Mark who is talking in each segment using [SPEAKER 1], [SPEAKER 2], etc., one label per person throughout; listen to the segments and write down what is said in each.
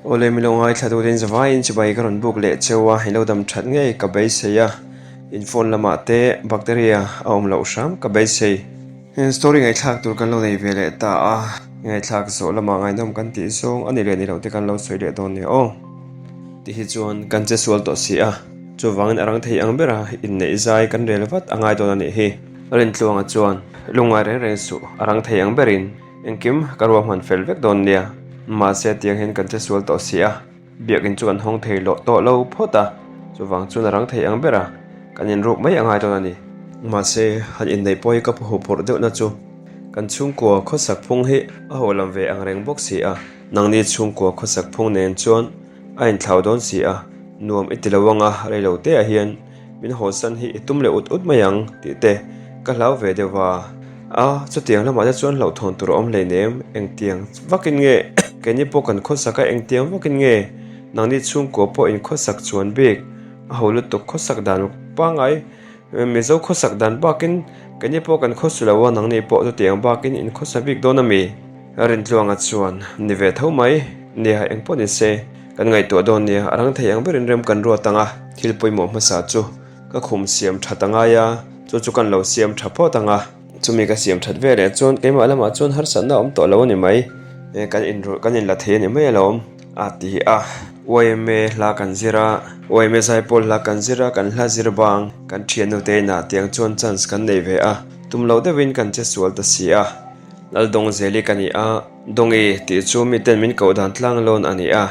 [SPEAKER 1] Awle milo ngaithla turin zavaiin chibai ka rawn buk leh cheu a, i lo dam that ngei ka beisei a, in phone lamah te bacteria a awm loh hram ka beisei. Story ngaihthlak tur kan lo nei ve leh ta a, ngaihthlak zawh lamah ngaihnawm kan tih zawng a ni leh ni loh te kan lo sawi leh dawn nia aw. Ti hi chuan kan che sual tawh si a, chuvangin a rang thei ang bera inneih zai kan rel vat a ngai dawn a nih hi. Rintluanga chuan lungngai reng reng suh a rang thei ang berin engkim ka ruahman fel vek dawn nia, mahse tiang hian kan che sual tawh si a. Biakinn chu kan hawng thei loh tawh lo phawt a, chuvang chuan a rang thei ang ber a, kan inruk mai a ngai dawn a ni. Mahse, han inneih pawh hi ka phuhu phurh deuhna chu kan chhungkua khawsak phung hi a haw lam ve ang reng bawk si a, nangni chhungkua khawsak phung nen chuan a inthlau dawn si a, nuam i ti lo ang a, reilo te ah hian Min hawsan hi i tum leh ut ut mai ang tih te ka hlau ve deuh va. A, chutiang lamah te chuan hlauhthawn tur a awm hleinem, engtiang vakin nge keini pawh kan khawsak a, engtiang vakin nge nangni chhungkua pawh in khawsak chuan bik a ho lutuk khawsak dan pangngai Mizo khawsak dan bakin keini pawh kan khawsu lo a, nangni pawh chutiang bakin in khawsa bik dawn a mi? Rintluanga chuan ni ve tho mai, nia engpawh ni se. Kan ngaihtuah dawn nia, a rang thei ang berin rem kan ruat ang a, thil pawimawh hmasa chu ka khum siam that a ngai a, chu chu kan lo siam tha phawt ang a. Chumi ka siam that ve leh chuan keimah lamah chuan harsatna a awm tawh lo a ni mai, kan inrulh kan inla thei a ni mai alawm a ti a. Yma hla kan zir a, yma zaipawl hla kan zir a, kan hla zir bang kan thiannu te inah tiang chuan chance kan nei ve a, tum lo deuhin kan che sual ta si a. Laldawngzeli ka ni a. Dawngi tih chu miten min koh dan tlang lawn a ni a,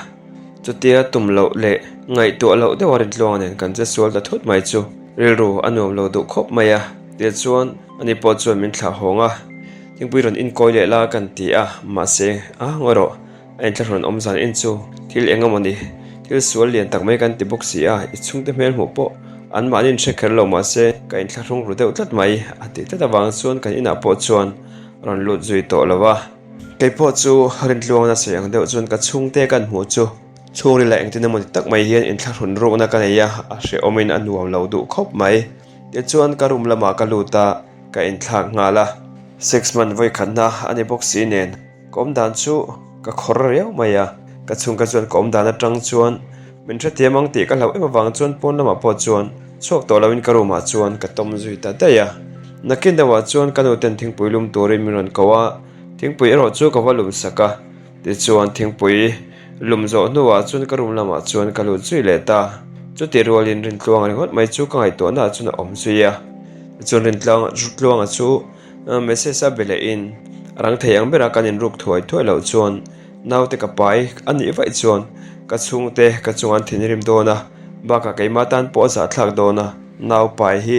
[SPEAKER 1] chutia tum loh leh ngaihtuah loh deuha rintluang nen kan che sual ta thut mai chu rilru a nuam lo duh khawp mai a. Tichuan ani pawh chuan min thlah hawng a, thingpui rawn inkawi leh la kan ti a, mahse a ngawi rawh, a inthlahrun awm zan in chu thil eng emaw ni, thil sual lian tak mai kan ti bawk si a, i chhungte hmel hmuh pawh anmahni in hre kher lo mahse ka inthlahrung ru deuh tlat mai a tih tlat avang chuan kan inah pawh chuan rawn lut zui tawh lo a. Kei pawh chu Rintluang nasa ang deuh chuan ka chhungte kan hmuh chu chhungril ah engtin emaw ti tak mai hian inthlahrun rukna ka nei a, a hrehawmin a nuam lo duh khawp mai. Tichuan ka room lamah ka lut a, ka inthlak nghal a. Six month vawikhatna a ni bawk si nen ka awm dan chu ka khawr riau mai a, ka chhungka chuan ka awm dan atang chuan min hrethiam ang tih ka hlauh em avang chuan pawn lamah pawh chuan chhuak tawh loin ka room ah chuan ka tawm zui ta daih a. Nakin deuhah chuan ka nu ten thingpui lum turin min rawn ko a, thingpui erawh chu ka va lum sak a, tichuan thingpui lum zawh hnuah chuan ka room lamah chuan ka lut zui leh ta. Chutih rualin Rintluanga ringawt mai chu ka ngaihtuahnaah chuan a awm zui a, tichuan Rintluanga chu message a be lehin a rang thei ang bera kan inruk thuai thuai loh chuan naute ka pai a nih vaih chuan ka chhungte ka chunga an thinrim dawn a, bakah keimah tan pawh a zahthlak dawn a, nau pai hi.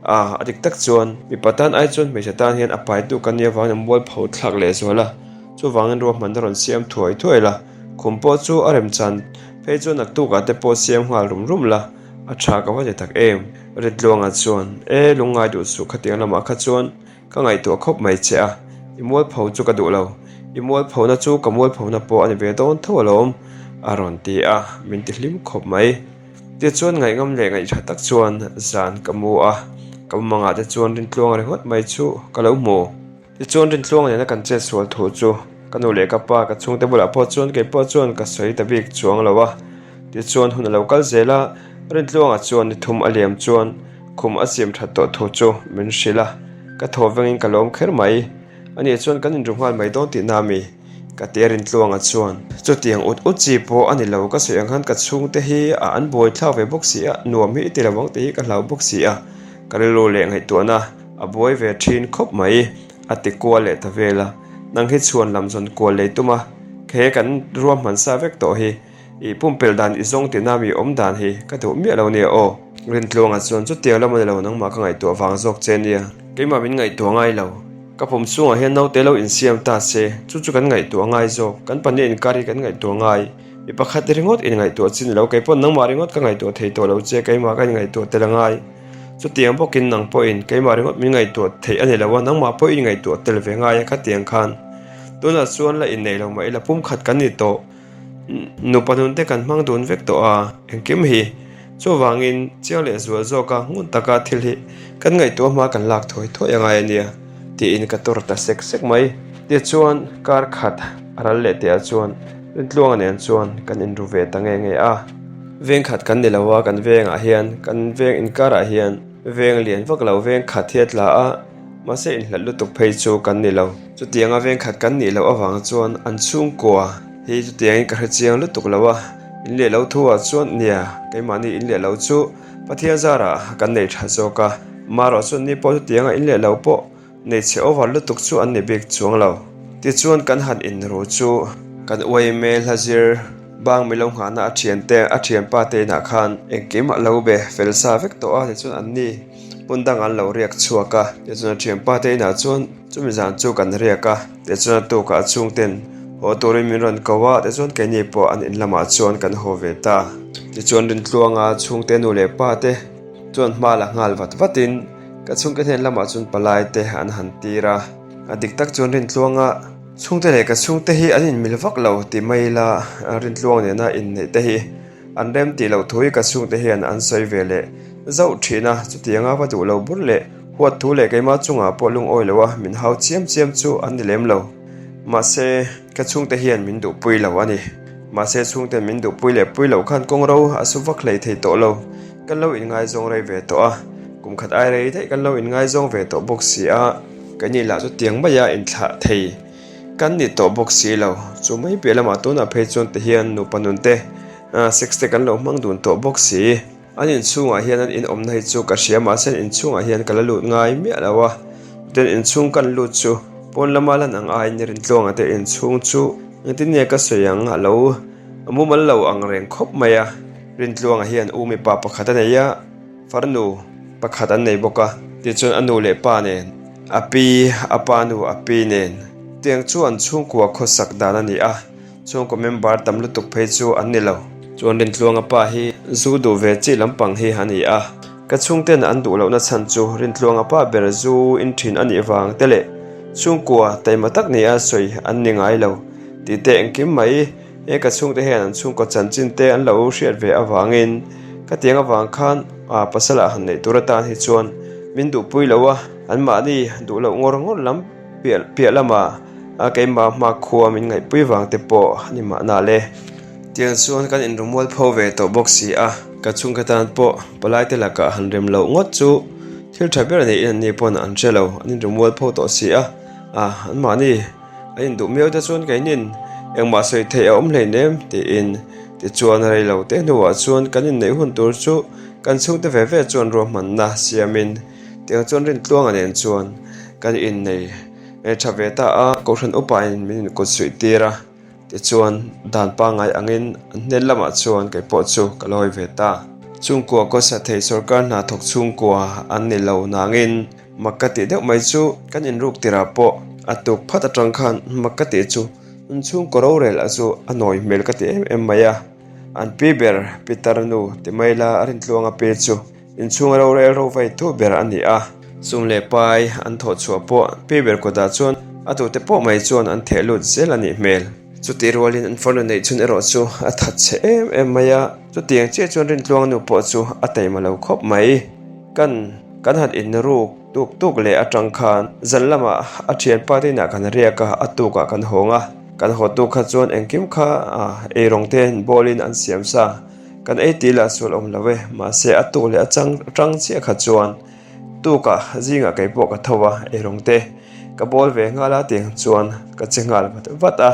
[SPEAKER 1] A, a dik tak chuan mipa tan ai chuan hmeichhe tan hian a paitu ka nia vangin a mualpho thlak leh zual a, chuvangin ruahmanna rawn siam thuai thuai la, khum pawh chu a remchan phei chuan naktukah te pawh siam nghal rum rum la, a tha ka va ti tak em? Ritluanga chuan, E, lungngai duh suh khatiang lamah kha chuan ka ngaihtuah khawp mai che a, i mualpho chu ka duh lo, i mualphona chu ka mualphona pawh a ni ve dawn tho alawm, a rawn ti a, min ti hlim khawp mai. Tichuan ngaihngam leh ngaihṭha tak chuan zan ka mu a, ka mumangah te chuan Rintluanga ringawt mai chu ka lo hmu. Tichuan Rintluanga nena kan chet sual thu chu ka nu leh ka pa ka chhungte bulah pawh chuan kei pawh chuan ka sawi ta bik chuang lo a. Tichuan hun a lo kal zel a, Rintluanga chuan ni thum a liam chuan khum a siam ṭhat tawh thu chu min hrilh a, ka thaw vengin ka lawm kher mai. Ani chuan kan inru nghal mai dawn tihna a mi? Ka ti a Rintluanga chuan. Chutiang ut ut chi pawh a ni lo, ka sawi ang khan ka chhungte hi a an buai thlak ve bawk si a, nuam hi i ti lo ang tih hi ka hlau bawk si a, ka rilru leh ngaihtuahna a buai ve thin khawp mai, a ti kual leh ta vel a. Nang hi chhuan lam zawn kual lei tum a, he kan ruahman sa vek tawh hi i pumpelh dan i zawng tihna mi awm dan hi ka duh miah lo nia aw. Rintluanga chuan chutiang lam a ni lo, nangmah ka ngaihtuah vang zawk che nia, keimah min ngaihtuah ngai lo. Ka pawm chungah hian naute lo insiam ta se, chu chu kan ngaihtuah ngai zawk. Kan pahnih inkar hi kan ngaihtuah ngai. Mi pakhat ringawt inngaihtuah chi ni lo, kei pawh nangmah ringawt ka ngaihtuah thei tawh lo che, keimah ka inngaihtuah tel a ngai. Chutiang bawkin nang pawhin keimah ringawt min ngaihtuah theih a ni lo a, nangmah pawh i inngaihtuah tel ve ngai a khatiang khan. Tunah chuan la inneih lo mah ila pumkhat kan ni tawh. Nupa nun te kan hmang dun vek tawh a, engkim hi chuvangin chiang leh zual zawka ngun taka thil hi kan ngaihtuah hma kan lak thawi thawi a ngai a nia tiin ka tur ta sek sek mai. Tichuan kar khat a ral leh teh ah chuan Rintluanga nen chuan kan inru ve ta nge nge a. Veng khat kan ni lo a, kan vengah hian, kan veng inkarah hian veng lian vak lo veng khat hi a tla a, mahse inhlat lutuk phei chu kan ni lo. Chutianga veng khat kan nih loh avang chuan an chhungkua hi chutiangin ka hre chiang lutuk lo a, in leh lo thu ah chuan nia keimahni in leh lo chu Pathian zarah kan nei tha zawk a, marawh chuan ni pawh chutianga in leh lo pawh Nei chhe over lutuk chu an ni bik chuang lo. Tichuan kan han inru chu kan uaime hla zir bang milo nghahna a thiante a thianpa te inah khan engkim a lo be fel sa vek tawh a, tichuan an ni hmun dang an lo riak chhuak a. Tichuan a thianpa te inah chuan chumi zan chu kan riak a, tichuan a tukah a chhungten haw turin min rawn ko a, tichuan keini pawh an in lamah chuan kan haw ve ta. Tichuan Rintluanga chhungte nu leh pa te chuan hma la nghal vat vatin, Ka chhungte hnen lamah chuan palai te an han tir a, a dik tak chuan Rintluanga chhungte leh ka chhungte hi an inmil vak lo ti mai ila Rintluang nena inneih te hi an rem tih loh thu hi ka chhungte hian an sawi ve leh zauh thin a, chutianga va duh lo bur leh huat thu leh keimah chungah pawh lungawi lo a min hau chiam chiam chu an ni lem lo. Mahse, ka chhungte hian min duhpui lo a ni. Mahse, chhungten min duhpui leh pui loh khan kawngro a su vak hlei thei tawh lo. Kan lo inngaizawng rei ve tawh a, kum khat ai rei daih kan lo inngaizawng ve tawh bawk si a, keini lah chu tiang maia inthlah thei kan ni tawh bawk si lo. Chu mai piah lamah tunah phei chuan ti hian nupa nun te sex te kan lo hmang dun tawh bawk si. An inchhungah hian an inawmna hi chu ka hria mahse an inchhungah hian ka la lut ngai miah lo a, chutin inchhung kan lut chu pawn lama lan ang aiin Rintluanga te inchhung chu engtin nge ka sawi ang a lo mumal lo ang reng khawp mai a. Rintluanga hian u mipa pakhat a nei a, farnu pakhat an nei bawk a. Tichuan a nu leh pa nen, a pi, a pa nu, a pi nen tiang chu an chhungkua khawsak dan a ni a, chhungkaw member tam lutuk phei chu an ni lo. Chuan Rintluanga pa hi zu duh ve chi lampang hi a ni a, ka chhungten an duh lohna chhan chu Rintluanga pa ber zu in thin a nih vang te leh chhungkua taima tak nia sawi an ni ngai lo tih te engkim mai He ka chhungte hian an chhungkaw chanchin te an lo hriat ve avangin ka tiang avang khan a pasal ah han neih tur atan hi chuan min duhpui lo a, anmahni duh loh ngawr ngawr lam piah piah lamah a keimah hma khua min ngaihpui vang te pawh a ni mahna le. Tiang chuan kan inrumual pho ve tawh bawk si a, ka chhungka tan pawh palai te lakah han rem loh ngawt chu thil tha ber niin anni pawn an hre lo, an inrumual pho tawh si a, a anmahni. A induh miau te chuan keinin engmah sawi theih a awm hleinem tiin tichuan rei lo te hnuah chuan kan inneih hun tur chu kan chhungte ve ve chuan ruahmanna siamin tiang chuan Rintluanga nen chuan kan innei tha ve ta a, Kohhran upain min inkut suih tir a tichuan dan pangngai angin an hnen lamah chuan kei pawh chu ka lawi ve ta. Chhungkua kawsa thei sorkar hna thawk chhungkua an ni lo nangin Mak ka tih deuh mai chu kan inruk tirah pawh a tuk phat atang khan mak ka tih chu inchhungkaw rorel a chu a nawi hmel ka ti em em mai a, an pi ber Peter nu ti mai la a rintluang a pi chu inchhunga rorel ro vai tu ber a ni a, sum leh pai an thawh chhuah pawh pi ber kutah chuan a tute pawh mai chuan an theh lut zel a nih hmel. Chutih rualin an farnu neih chhun erawh chu a that chhe em em mai a, chutiang chiah chuan rintluang nu pawh chu a taima lo khawp mai. Kan kan han inruk tuk tuk leh atang khan zan lamah a thianpa te inah kan riak a, a tukah kan hawng a. Kan haw tuk kha chuan engkim kha eirawng te bawlin an siam sa. Kan ei tih lah sual awm lo e, mahse a tuk leh a chang atang chiah kha chuan tukah zingah kei pawh ka tho a, eirawng te ka bawl ve nghal a tiang chuan ka che nghal vat vat a.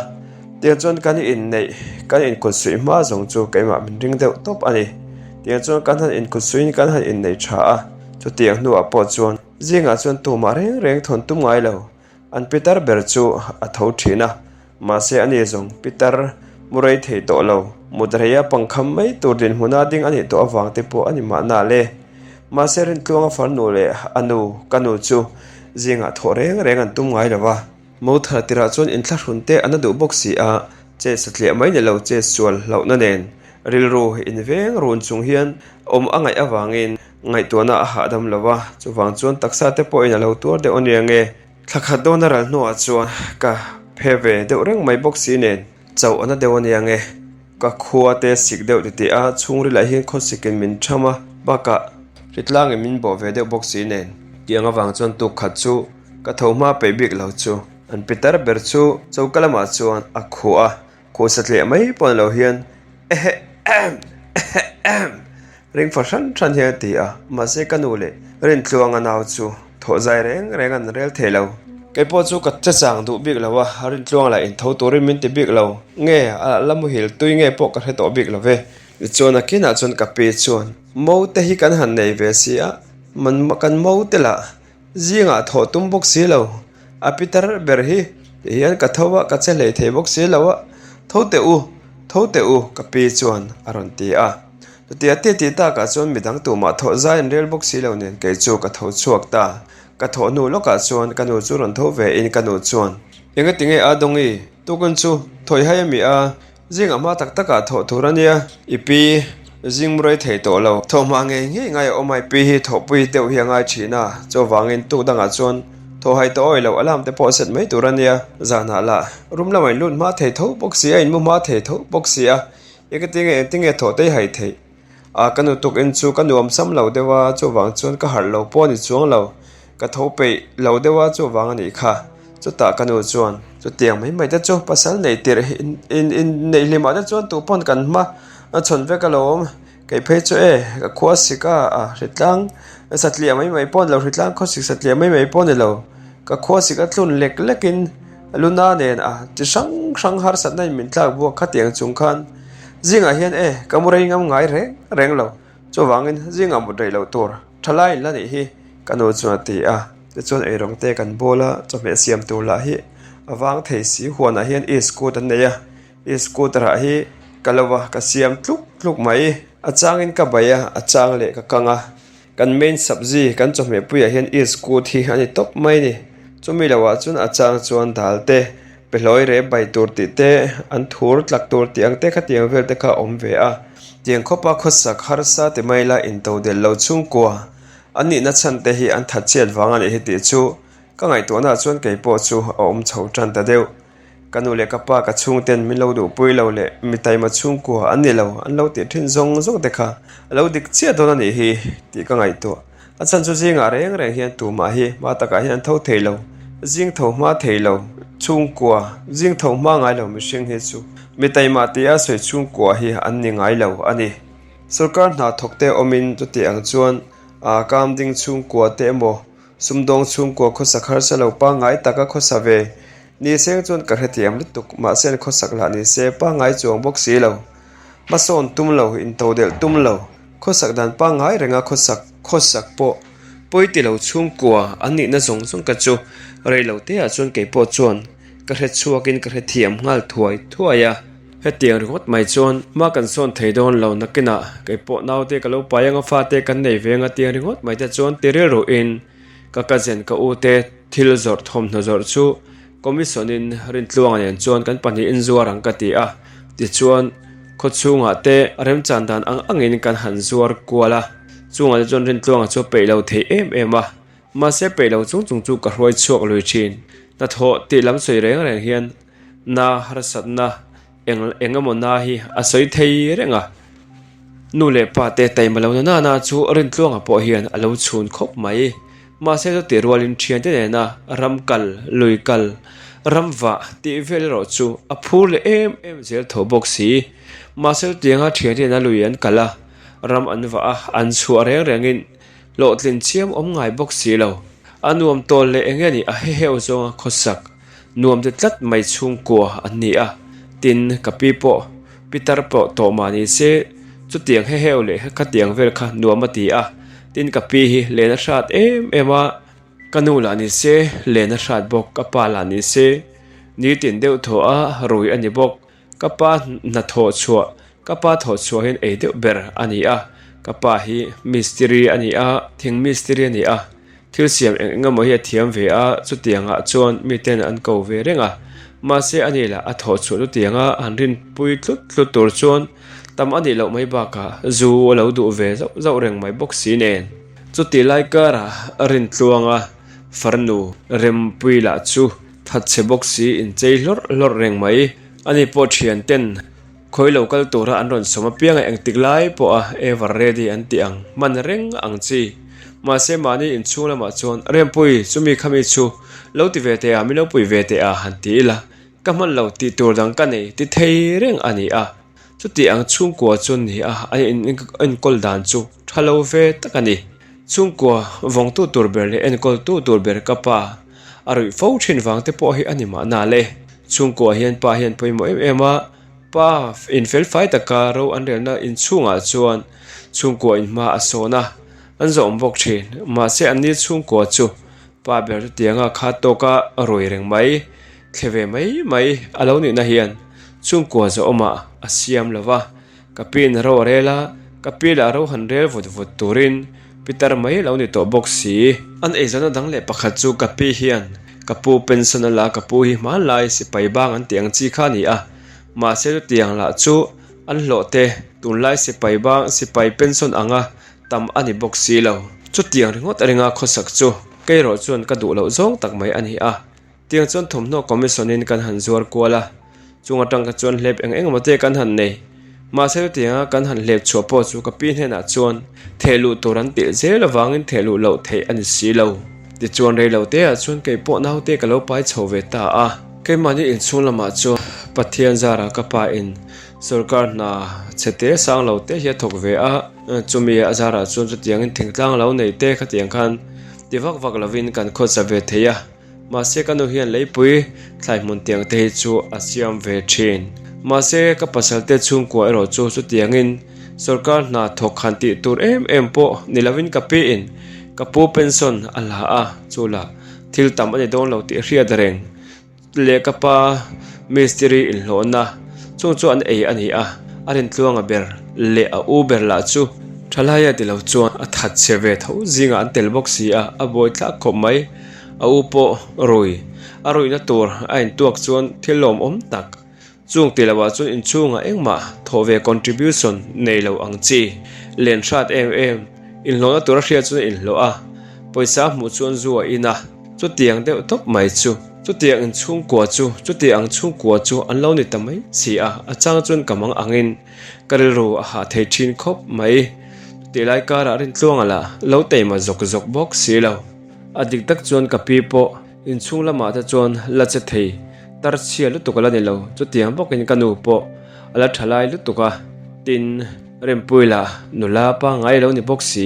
[SPEAKER 1] Tiang chuan kan inneih kan inkut suih hma zawng chu keimah min ring deuh tawp a ni. Tiang chuan kan han inkut suihin kan han innei tha a, chutiang hnuah pawh chuan zingah chuan tumah reng reng thawn tum ngai lo. An pitar ber chu a tho thin a, mahse ani zawng pitar mu rei thei tawh lo. Mut reia pangkham mai tur dinhmuna ding a nih tawh avang te pawh a ni mahna le. Mahse Rintluanga farnu leh a nu, ka nu chu zingah thawh reng reng an tum ngai lo va. Mo thar tirah chuan inthlahrun te a na duh bawk si a, che satliah mai ni lo che sual hlauhna nen rilru inveng run chung hian awm a ngaih avangin ngaihtuahna a hahdam lo va, chuvang chuan taksa te pawhin a lo tuar deuh a nia nge. Thla khat dawna ral hnuah chuan ka phe ve deuh reng mai bawk si nen chauh a na deuh a nia nge. Ka khua te sik deuh titih a, chhungrilah hian khawsikin min tham a, bakah hritlangin min bawh ve deuh bawk si nen. Tiang avang chuan tuk khat chu Ka tho hma peih bik lo chu an pitar ber chu choka lamah chuan a khuh a. Khuh satliah mai pawh ni lo hian ehe ehem ehe ehem ring fa hran hran hian a ti a, mahse ka nu leh Rintluanga nau chu thawh zai reng reng an rel thei lo. Kei pawh chu ka che chang duh bik lo a, Rintluanga lah intho turin min ti bik lo nge a la muhil tui nge pawh ka hre tawh bik lo ve. Tichuan a kinah chuan ka pi chuan mo te hi kan han nei ve si a, kan mo te lah Zingah thawh tum bawk si lo, a pitar ber hi ti hian ka tho a, ka che hlei thei bawk si lo a, tho teh u, tho teh u ka pi chuan a rawn ti a. Chutia ti tih takah chuan midang tumah thawh zai an rel bawk si lo nen kei chu ka tho chhuak ta. Ka thawh hnu lawkah chuan ka nu chu rawn tho ve in ka nu chuan, Engati nge a Dawngi, tukin chu thawi hai a mi a? Zingah hma tak takah thawh tur a nia. I pi zing mu rei thei tawh lo. Thawh hma ngei ngei ngai a awm a, i pi hi thawhpui deuh hi a ngai thin a. Chuvangin tuk dangah chuan thawh hai tawh awih loh alarm te pawh set mai tur a nia. Zanah lah room lamah in lut hma thei tho bawk si a, in mu hma thei tho bawk si a. Engati nge engtinge thawh te i hai theih? A ka nu tukin chu ka nuam sam lo deuh a, chuvang chuan ka harh lo pawh a ni chuang lo. Ka tho peih lo deuh a, chuvang a nih kha. Chutah ka nu chuan, Chutiang mai mai te chu pasal neih tirh in in neih hlimah te chuan tu pawn kan hma a chhawn vek alawm. Kei phei chu e, ka khua sik a, a hritlang satliah mai mai pawh a ni lo, hritlang khawsik satliah mai mai pawh a ni lo. Ka khua sik a tlun lek lekin luna nen a chi hrang hrang harsatna in min tlak buak khatiang chung khan zingah hian e ka mu rei ngam ngai reng reng lo. Chuvangin zingah mut rei loh tur thalai in la nih hi ka nu chuan a ti a, tichuan eirawng te kan bawl a, chawhmeh siam tur lah hi a vang thei si huanah hian e-scooter an nei a, e-scooter ah hi ka lo va ka siam tluk tluk mai, a changin ka bai a, a chang leh ka kang a. Kan main sabzi kan chawhmeh puiah hian iskut hi a ni tawp mai a ni. Chumi lohah chuan a chang chuan dal te, pehlawi rep bai tur tih te, an thur tlak tur tih ang te kha tiang vel te kha a awm ve a. Tiang khawpa khawsak harsa ti mai la intodelh lo chhungkua an nihna chhan te hi an that chiat vang a nih hi tih chu ka ngaihtuahnaah chuan kei pawh chu a awm chho tan ta deuh. Ka nu leh ka pa ka chhungten min lo duhpui lo leh mi taima chhungkua an ni lo, an lo tih thin zawng zawng te kha a lo dik chiah dawn a nih hi tih ka ngaihtuah. A chhan chu zingah reng reng hian tumah hi hma takah hian an tho thei lo, zing tho hma thei lo, chhungkua, zing tho hma ngai lo mihring hi chu mi taima tia sawi chhungkua hi an ni ngai lo a ni. Sorkar hna thawk te awmin chuti ang chuan aa kamding chhungkua te emaw Sumdawng chhungkua khawsak harsa lo pangngai taka khawsa ve ni seng chuan ka hrethiam lutuk, mahse an khawsak lah ni se pangngai chuang bawk si lo. Hmasawn tum lo, intodelh tum lo, khawsak dan pangngai renga khawsak khawsak pawh pawi ti lo chhungkua an nihna zawng zawng ka chu rei lo te ah chuan kei pawh chuan ka hre chhuakin ka hrethiam nghal thuai thuai a. Hetiang ringawt mai chuan hma kan sawn thei dawn lo nakinah kei pawh naute ka lo pai anga fate kan nei ve anga tiang ringawt mai te chuan ti rilru in ka cousin ka u te thil zawrh thawmhnaw zawrh chu commission in Rintluanga nen chuan kan pahnihin zuar ang ka ti a tichuan khawchhungah te remchan dan ang angin kan han zuar kual a chungah te chuan Rintluanga chu a peih lo thei em em a mahse peih lo chung chung chu ka hruai chhuak lui thin hnathawh tih lam sawi reng reng hian Na harsatna eng eng emaw na hi a sawi thei reng a, nu leh pa te taima lo na nana chu Rintluanga pawh hian a lo chhun khawp mai. Mahse chutih rualin thiante nena ram kal, lui kal, ram vah tih vel erawh chu a phur leh em em zel tho bawk si. Mahse chutianga thiante nena lui an kal a, ram an vah a, an chhuah reng rengin hlawhtlin chiam awm ngai bawk si lo. A nuam tawl leh eng nge nih a heheu zawnga khawsak. Nuam ti tlat mai chhungkua an ni a, tin ka pi pawh pitar pawh tawh mah ni se chutiang heheu leh khatiang vel kha nuam a ti a, tin ka pi hi len a hrat em em a, ka nu lah ni se len a hrat bawk, ka pa lah ni se nitin deuh thaw a rui a ni bawk. Ka pa hnathawh chhuah, Ka pa thawh chhuah hian ei deuh ber a ni a, ka pa hi mistiri a ni a, thing mistiri a ni a, thil siam eng eng emaw hi a thiam ve a, chutiangah chuan miten an ko ve reng a, mahse a ni lah a thawh chhuah chutianga han rinpui tlut tlut tur chuan tam a nih loh mai bakah zu a lo duh ve zauh zauh reng mai bawk si nen. Chutih lai karah Rintluanga farnu Rempui lah chu Thatchhe bawk si inchei hlawrh hlawrh reng mai. Ani pawh thian ten khawi lo kal tura an rawn sawm apianga engtik lai pawha ever ready an tih ang hman reng ang chi. Mahse mahni inchhung lamah chuan Rempui chumi khami chu lo ti ve teh a, min lo pui ve teh a han ti ila. Ka hman lo tih tur dang ka nei ti thei reng a ni a. Chuti ang chhungkua chu ni a, an enkawl dan chu tha lo ve tak a ni. Chhungkua vawngtu tur ber leh enkawltu tur ber ka pa a ruih fo thin vang te pawh hi a ni mahna le. Chhungkua hian pa hian pawimawh em em a, pa infelfai taka ro an relna inchhungah chuan chhungkua inhma a sawn a, an zawhawm bawk thin. Mahse anni chhungkua chu pa ber chutianga kha tawka rui reng mai, thle ve mai mai a lo nihna hian chhungkua zawhawmah a siam lo va. Ka piin ro a rel a, ka pi lah ro han rel vut vut turin pitar mai a lo ni tawh bawk si. An eizawnna dang leh pakhat chu ka pi hian ka pu pension a la ka pu hi hmanlai sipai bang an tih ang chi kha a ni a, mahse chutiang lah chu an hlawh te tunlai sipai bang sipai pension anga tam a ni bawk si lo. Chutiang ringawt ringa khawsak chu kei erawh chuan ka duh loh zawng tak mai a ni a. Tiang chuan thawmhnaw commission in kan han zuar kual a, chung atang kha chuan hlep eng eng emaw te kan han nei. Mahse chutianga kan han hlep chhuah pawh chu ka pi hnenah chuan theh luh tur an tih zel avangin theh luh loh theih a ni si lo. Tichuan rei lo te ah chuan kei pawh naute ka lo pai chho ve ta a. Keimahni inchhung lamah chuan Pathian zara ka pa in sorkar hna chhe te sang lo te hi a thawk ve a, chumi a zarah chuan chutiangin thingtlang lo nei te khatiang khan ti vak vak lovin kan khawsa ve thei a. Mahse ka nu hian leipui thlai hmun tiang te hi chu a siam ve thin. Mahse ka pasal te chhungkua erawh chu chutiangin sorkar hna thawk han tih tur em em pawh ni lovin ka piin ka pu pension a la a, chu lah thil tam a ni dawn lo tih hriat reng leh ka pa mistiri inhlawhna chung chu an ei a ni a, a rintluanga ber leh a u ber lah chu thalaia ti lo chuan a that chhe ve tho zingah an tel bawk si a, a buai thlak khawp mai. A u pawh rui, a ruihna tur a intuak chuan thil lawmawm tak. Chung tih lohah chuan inchhungah engmah thawh ve contribution nei lo ang chi. Len hrat em em, inhlawhna tur a hriat chuan a inhlawh a, pawisa hmuh chuan zu a in a, chutiang deuh tawp mai chu. Chutiang inchhungkua chu, chuti ang chhungkua chu an lo ni ta mai si a, a chang chuan ka mang angin ka rilru a hah thei thin khawp mai. Chutih lai karah Rintluanga lah lo teima zawk zawk bawk si lo. A dik tak chuan ka pi pawh inchhung lamah te chuan la che thei tar chhia lutuk a la ni lo, chutiang bawkin ka nu pawh a la tha lai lutuk a, tin Rempuii lah nula pangngai lo ni bawk si,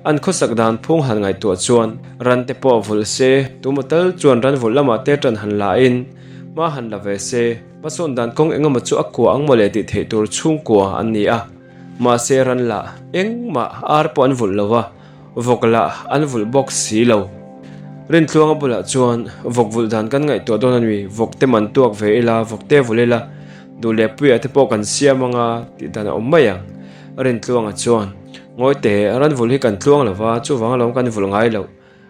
[SPEAKER 1] an khawsak dan phung han ngaihtuah chuan ran te pawh vulh se, tuma tal chuan ran vulh lamah te tan han la in hma han la ve se, hmasawn dan kawng engemaw chu a kua ang mawle tih theih tur chhungkua an ni a, mahse ran lah engmah ar pawh an vulh lo va. Vawk lah an vulh bawk si lo. Rintluanga bulah chuan vawk vulh dan kan ngaihtuah dawn a ni, vawk te man tuak ve ila, vawk te vulh ila, duh leh puiah te pawh kan siam anga tih dan a awm mai ang. Rintluanga chuan, Ngawi teh, ran vulh hi kan tluang lo va, chuvang alawm kan vulh ngai loh.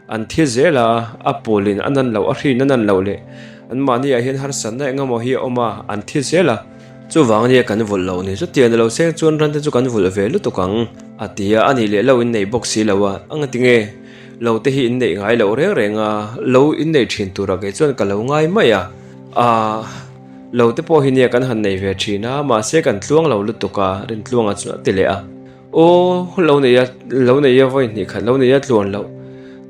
[SPEAKER 1] An thi zel a, a pawlin a nan loh, a hrin a nan loh leh anmahniah hian harsatna eng emaw hi a awm a, an thi zel a. Chuvang ania kan vulh loh ni, chutiang ni lo seng chuan ran te chu kan vulh ve lutuk ang a ti a, a nih leh lo in nei bawk si lo a, a ngati nge lo te hi in neih ngai loh reng reng a, lo in nei thin turah kei chuan ka lo ngai mai a, aah lo te pawh hi nia kan han nei ve thin a, mahse kan tluang lo lutuk a, Rintluanga chuan a ti leh a, aw lo nei a, lo nei a vawi hnih khat lo nei a tluan loh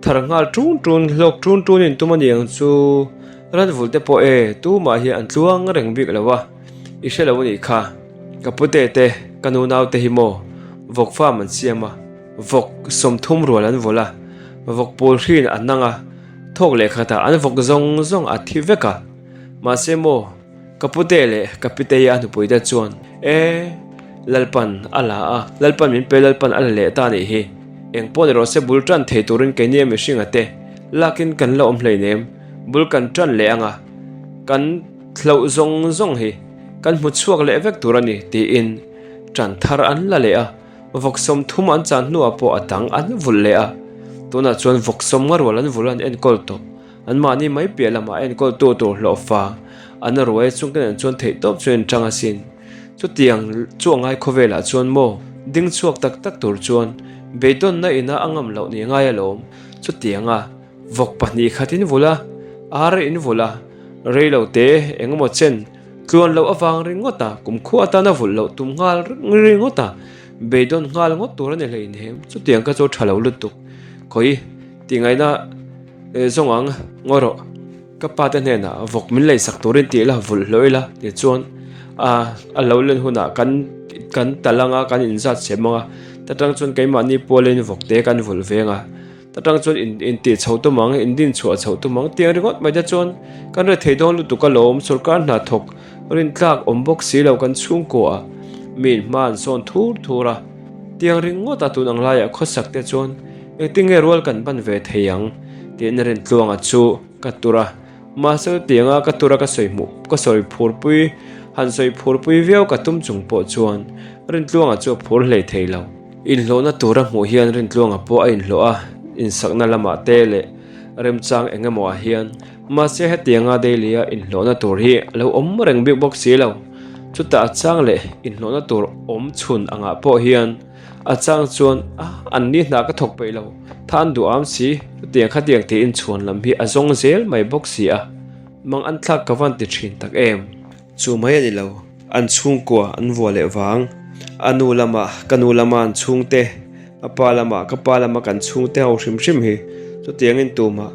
[SPEAKER 1] thar nghal tun tun hlawk tun tun in tum a ni ang chu. Ran vulh te pawh e, tumah hi an tluang reng bik lo a, i hre lo a nih kha. Ka pute te, ka nu nau te hi maw vawk farm an siam a, vawk 30 rual an vawlh a, vawk pawl hrin an nang a, thawk leh khatah an vawk zawng zawng a thi vek a. Mahse maw, ka pute leh ka pitei a nupui te chuan, E, Lalpan a la a, Lalpan min pe, Lalpan a la leh ta a nih hi. Eng pawh ni rawh se bul tan thei turin keini a mihringa te lakin kan la awm hleinem. Bul kan tan leh anga kan hloh zawng zawng hi kan hmu chhuak leh vek tur a ni tiin tan thar an la leh a, vawk 30 an chan hnuah pawh a dang an vulh leh a, tunah chuan vawk sawm nga rual an vulh an enkawl tawh. Anmahni mai piah lamah enkawltu tur hlawhfa an ruai chung te nen chuan theihtawp chu in tang asin. Chutiang chu a ngai khawvelah chuan maw ding chhuak tak tak tur chuan beidawnna ina a ngam loh ni ngai alawm. Chutianga vawk pahnih khat in vulh a, ar in vulh a, rei lo te eng emaw chen tluan loh avang ringawt a, kumkhua atana vulh loh tum nghal ringawt a, beidawn nghal ngawt tur a ni hleinem. Chutiang kha chu a tha lo lutuk. Khawi tih ngaihna zawng ang ngawi rawh. Ka pa te hnenah vawk min leisak turin tih ila vulh hlawh ila tichuan a lo len hunah kan kan tal anga kan inzat sem anga ta tang chuan keimahni pualin vawk te kan vulh veng a ta tang chuan in intih chho tum ang indin chhuah chho tum ang tiang ringawt mai te chuan kan rethei dawn lutuk alawm sorkar hna thawk rintlak awm bawk si lo kan chhungkua ah mi in hma an sawn thur thur a tiang ringawt a tun ang laiah khawsak te chuan engtin nge rual kan ban ve thei ang tiin Rintluanga chu ka tur a. Mahse chutianga ka tura ka sawi hmuh ka sawi phurpui han sawi phurpui viau ka tum chung pawh chuan Rintluanga chu a phur hlei thei lo. Inhlawhna tura hmuh hian Rintluanga pawh a inhlawh a, insakna lamah te leh remchang eng emaw ah hian. Mahse hetianga daily a inhlawhna tur hi a lo awm reng bik bawk si lo. Chutah a chang leh inhlawhna tur awm chhun angah pawh hian A chang chuan, A, an ni hna ka thawk peih lo, tha an duh am si, chutiang khatiang tiin chhuan lam hi a zawng zel mai bawk si a, mang an thlak ka van ti thin tak em? Chu mai a ni lo, an chhungkua an vua leh vang. A nu lama ka nu lama an chhungte, a pa lama ka pa lama kan chhungte ho hrim hrim hi chutiangin tumah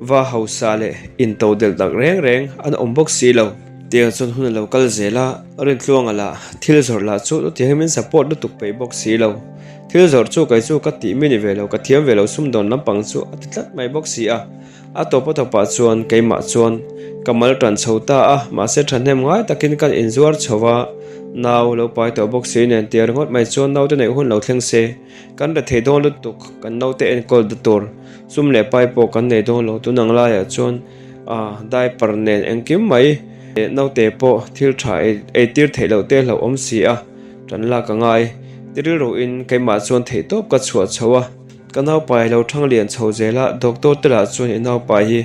[SPEAKER 1] va hausa leh intodelh tak reng reng an awm bawk si lo. Tiang chuan hun a lo kal zel a, Rintluanga lah thil zawrh lah chu chutiang hi min support lutuk peih bawk si lo. Thil zawrh chu kei chu ka tih mi ni ve lo, ka thiam ve lo sumdawn lampang chu a ti tlat mai bawk si a. A tawp a tawpah chuan keimah chuan ka mal tan chho ta a, mahse thahnem ngai takin kan inzuar chho a, nau lo pai tawh bawk si nen tia ringawt mai chuan naute neih hun lo thleng se, kan rethei dawn lutuk, kan naute enkawl ta tur sum leh pai pawh kan nei dawn lo tun ang laiah chuan. A diaper nen engkim mai naute pawh thil tha ei tir theih loh te hlauh awm si a, tan lak a ngai. Ti rilruin keimah chuan theihtawp ka chhuah chho a, ka naupai lo thang lian chho zel a, doctor te lah chuan i naupai hi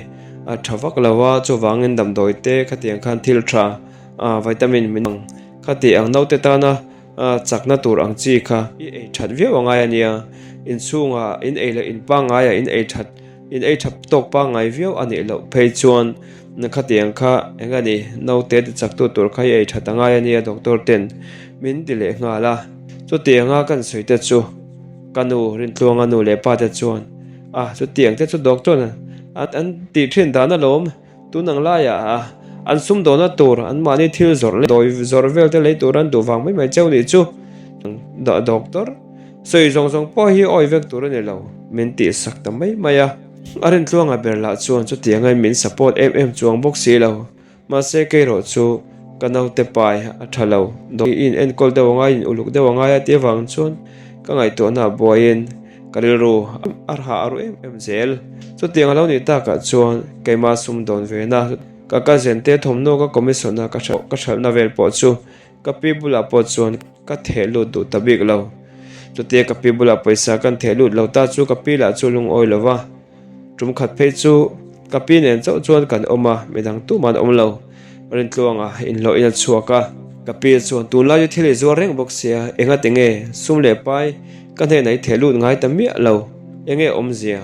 [SPEAKER 1] a tha vak lo a, chuvangin damdawi te khatiang khan thil tha vitamin min ang khati ang naute tana chakna tur ang chi kha i ei that viau a ngai a nia, inchhungah in ei leh in pangngai ah in ei that. In ei thap tawk pangngai viau a nih loh phei chuan khatiang kha eng a ni, naute ti chak tu tur kha i ei that a ngai a nia doctor ten min ti leh nghal a. Chutianga kan sawi te chu ka nu Rintluanga nu leh pa te chuan a chutiang te chu doctor an tih thin dan alawm tun ang laiah an sumdawhna tur an mahni thil zawrh leh dawi zawrh vel te lei tur an duh vang mai mai cheu nih chu doctor Sawi zawng zawng pawh hi awi vek tur a ni lo, min tih sak ta mai mai a. A Rintluanga ber lah chuan chutianga min support em em chuang bawk si lo. Mahse keirawh chu ka naute pai a tha lo, dawh in enkawl deuh a ngai, in uluk deuh a ngai a tih avang chuan ka ngaihtuahna a buaiin ka rilru a rha a ru em em zel. Chutiang a lo nih takah chuan keimah sumdawn vena ka cousin te thawmhnaw ka commission a ka hralhna vel pawh chu Ka pi bulah pawh chuan ka theh lut duh ta bik lo. Chutia ka pi bulah pawisa kan theh lut lo ta chu ka pi lah chu lungawi lo va. Tum khat phei chu ka pi nen chauh chuan kan awm a, midang tumah an awm lo. Rintluanga inhlawhin a chhuak a, ka pi chuan tunlai chu thil i zuar reng bawk sia, engati nge sum leh pai ka hnenah i theh lut ngai ta miah lo, enge awmzia?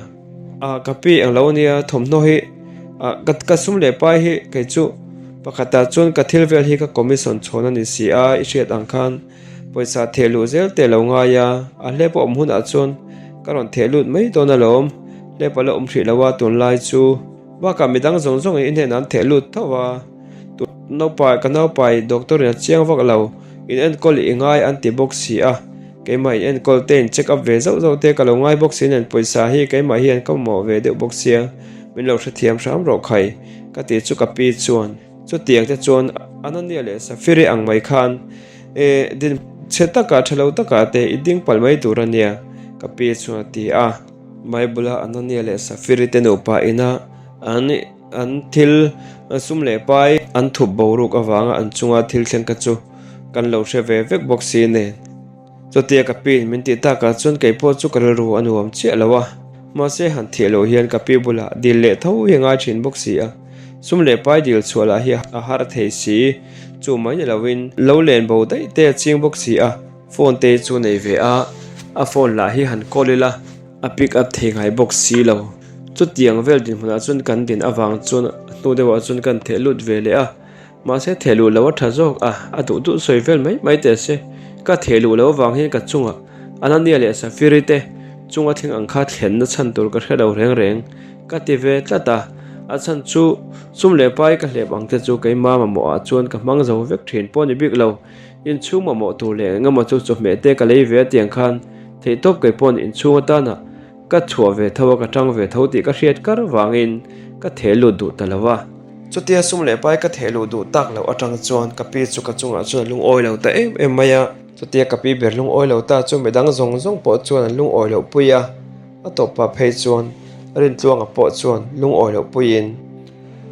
[SPEAKER 1] Ah ka pi eng lo nia thawmhnaw hi ah ka ka sum leh pai hi kei chu pakhatah chuan ka thil vel hi ka commission chhawn a ni si a i hriat ang khan pawisa theh luh zel te lo ngai a a hlep a awm hunah chuan ka rawn theh lut mai dawn alawm hlep a la awm hrih lo a tunlai chu bakah midang zawng zawng in i hnenah an theh lut tho a tun naupai ka naupai doctor in a chiang vak lo in enkawl i ngai an ti bawk si a. Keimah in enkawl te in check up ve zauh zauh te ka lo ngai bawk si nen pawisa hi keimah hian ka mamawh ve deuh bawk sia min lo hrethiam hram rawh khai ka tih chu ka pi chuan chutiang te chuan Anania leh Safiri ang mai khan e din chhe takah tha lo takah te i ding palh mai tur ania ka pi chuan a ti a. Bible a Anania leh Safiri te nupa ina an an thil sum leh pai an thup boruak avanga an chunga thil thleng kha chu Kan lo hre ve vek bawk si nen. Chutia ka pi min tih takah chuan kei pawh chu ka rilru a nuam chiah lo a. Mahse han thiah loh hian ka pi bulah dil leh tho hi a ngai thin bawk si a. Sum leh pai dil chhuah lah hi a har thei si. Chu mai ni loin lo len bo daih te a ching bawk si a. Phone te chu nei ve a, a phone lah hi han call ila a pick up thei ngai bawk si lo. Chutiang vel dinhmunah chuan kan din avang chuan a hnu deuhah chuan kan theh lut ve leh a. Mahse theh luh loh a tha zawk a, a duh duh sawi vel mai mai teh se. Ka theh luh loh avang hian ka chungah Anania leh Safiri te chunga thleng ang kha thlenna chhan tur ka hre lo reng reng ka ti ve tlat a. A chhan chu sum leh pai ka hlep ang te chu keimah mamawh ah chuan ka hmang zo vek thin pawh a ni bik lo. Inchhung mamawh tur leh engemaw chu chawhmeh te ka lei ve a tiang khan theihtawp kei pawn inchhung atana ka chhuah ve tho a ka tang ve tho tih ka hriat kar vangin ka theh lut duh ta lo a. Chutia sum leh pai ka theh luh duh tak loh atang chuan ka pi chu ka chungah chuan a lungawi lo ta em em mai a. Chutia ka pi ber lungawi lo ta chu midang zawng zawng pawh chuan an lungawi loh pui a, a tawpah phei chuan Rintluanga pawh chuan lungawi loh puiin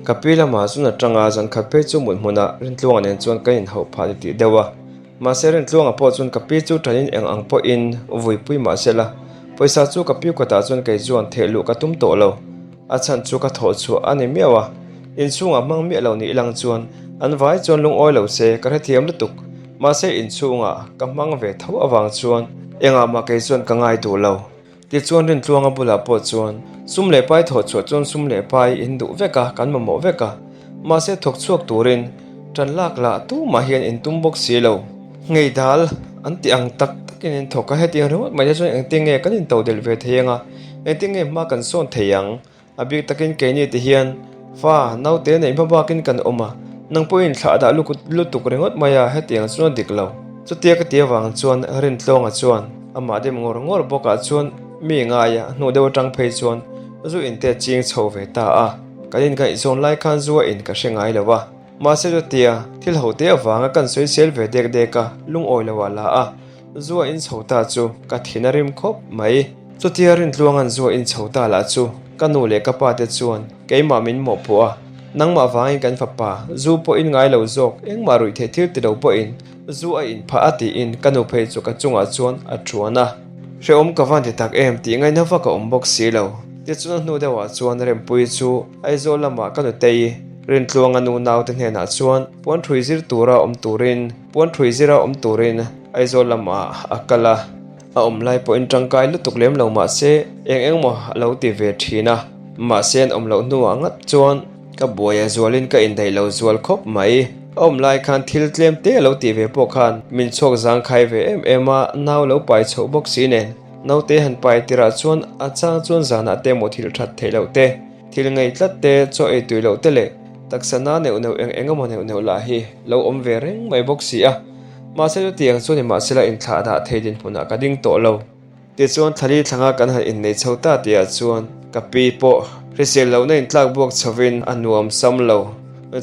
[SPEAKER 1] ka pi lamah chuan a tang a, zan khat phei chu mut hmunah Rintluanga nen chuan kan inhauh phah ti tih deuh a. Mahse Rintluanga pawh chuan ka pi chu tanin eng ang pawhin vuipui mah se la, pawisa chu ka pi kawtah chuan kei chuan theh luh ka tum tawh lo. A chhan chu ka thawh chhuah a ni miau a, inchhungah hmang miah lo nih lang chuan an vai chuan lungawi lo se ka hrethiam lutuk. Mahse inchhungah ka hmang ve tho avang chuan engah mah kei chuan ka ngai duh lo. Tichuan Rintluanga bulah pawh chuan sum leh pai thawh chhuah chuan sum leh pai in duh vek a, kan mamawh vek a. Mahse thawk chhuak turin tan lak lah tumah hian in tum bawk si lo. Ngei dal an ti ang tak takin in thawk a, hetiang ringawt mai te chuan engtin nge kan intodelh ve thei ang a, engtin nge hma kan sawn thei ang? A bik takin keini ti hian fa naute neih hma bakin kan awm a, nang pawhin thlah dah lutuk ringawt mai a, hetiang chuan a dik lo. Chutia ka ti avang chuan Rintlawnga chuan amah dem ngawr ngawr bawkah chuan mi ngai a, hnu deuh atang phei chuan zu in te ching chho ve ta a, kan inngaihzawn lai khan zu a in ka hre ngai lo a, mahse chutia thil ho te avanga kan sawisel ve dek dek a, lungawi lo ah la a. Zua in chho ta chu ka thin a rim khawp mai. Chutia Rintluanga'n zua in chho ta lah chu ka nu leh ka pa te chuan keimah min mawhpawh a, nangmah vangin kan fapa zu pawh in ngai lo zawk, engmah ruih theih thil ti lo pawhin zu a in phah a tiin ka nu phei chu ka chungah chuan a thuan a. Hrehawm ka van ti tak em tih ngaihna vak a awm bawk si lo. Tichuan a hnu deuhah chuan Rempuii chu Aizawl lamah ka nutei Rintluanga nu naute hnenah chuan puanṭhui zir tura awm turin Puanṭhui zira awm turin Aizawl lamah a kal a, a awm lai pawhin tangkai lutuk lem lo mah se eng eng maw a lo ti ve thin a, mahse an awm loh hnuah ngat chuan ka buai a zualin ka indaih lo zual khawp mai. A awm lai khan thil tlem te a lo tih ve pawh khan min chhuak zangkhai ve em em a, nau lo pai chhoh bawk si nen naute han pai tirah chuan a chang chuan zanah te maw thil that theih loh te, Thil ngei tlat te, chaw ei tui loh te leh taksa na neuh neuh eng eng emaw neuh neuh lah hi lo awm ve reng mai bawk si a. Mahse chutiang chu nimahsela inthlah dah thei dinhmunah ka ding tawh lo. Tichuan thlali thlanga kan han innei chho ta tihah chuan ka pi pawh hrisel lohna intlak buak chhovin a nuam sam lo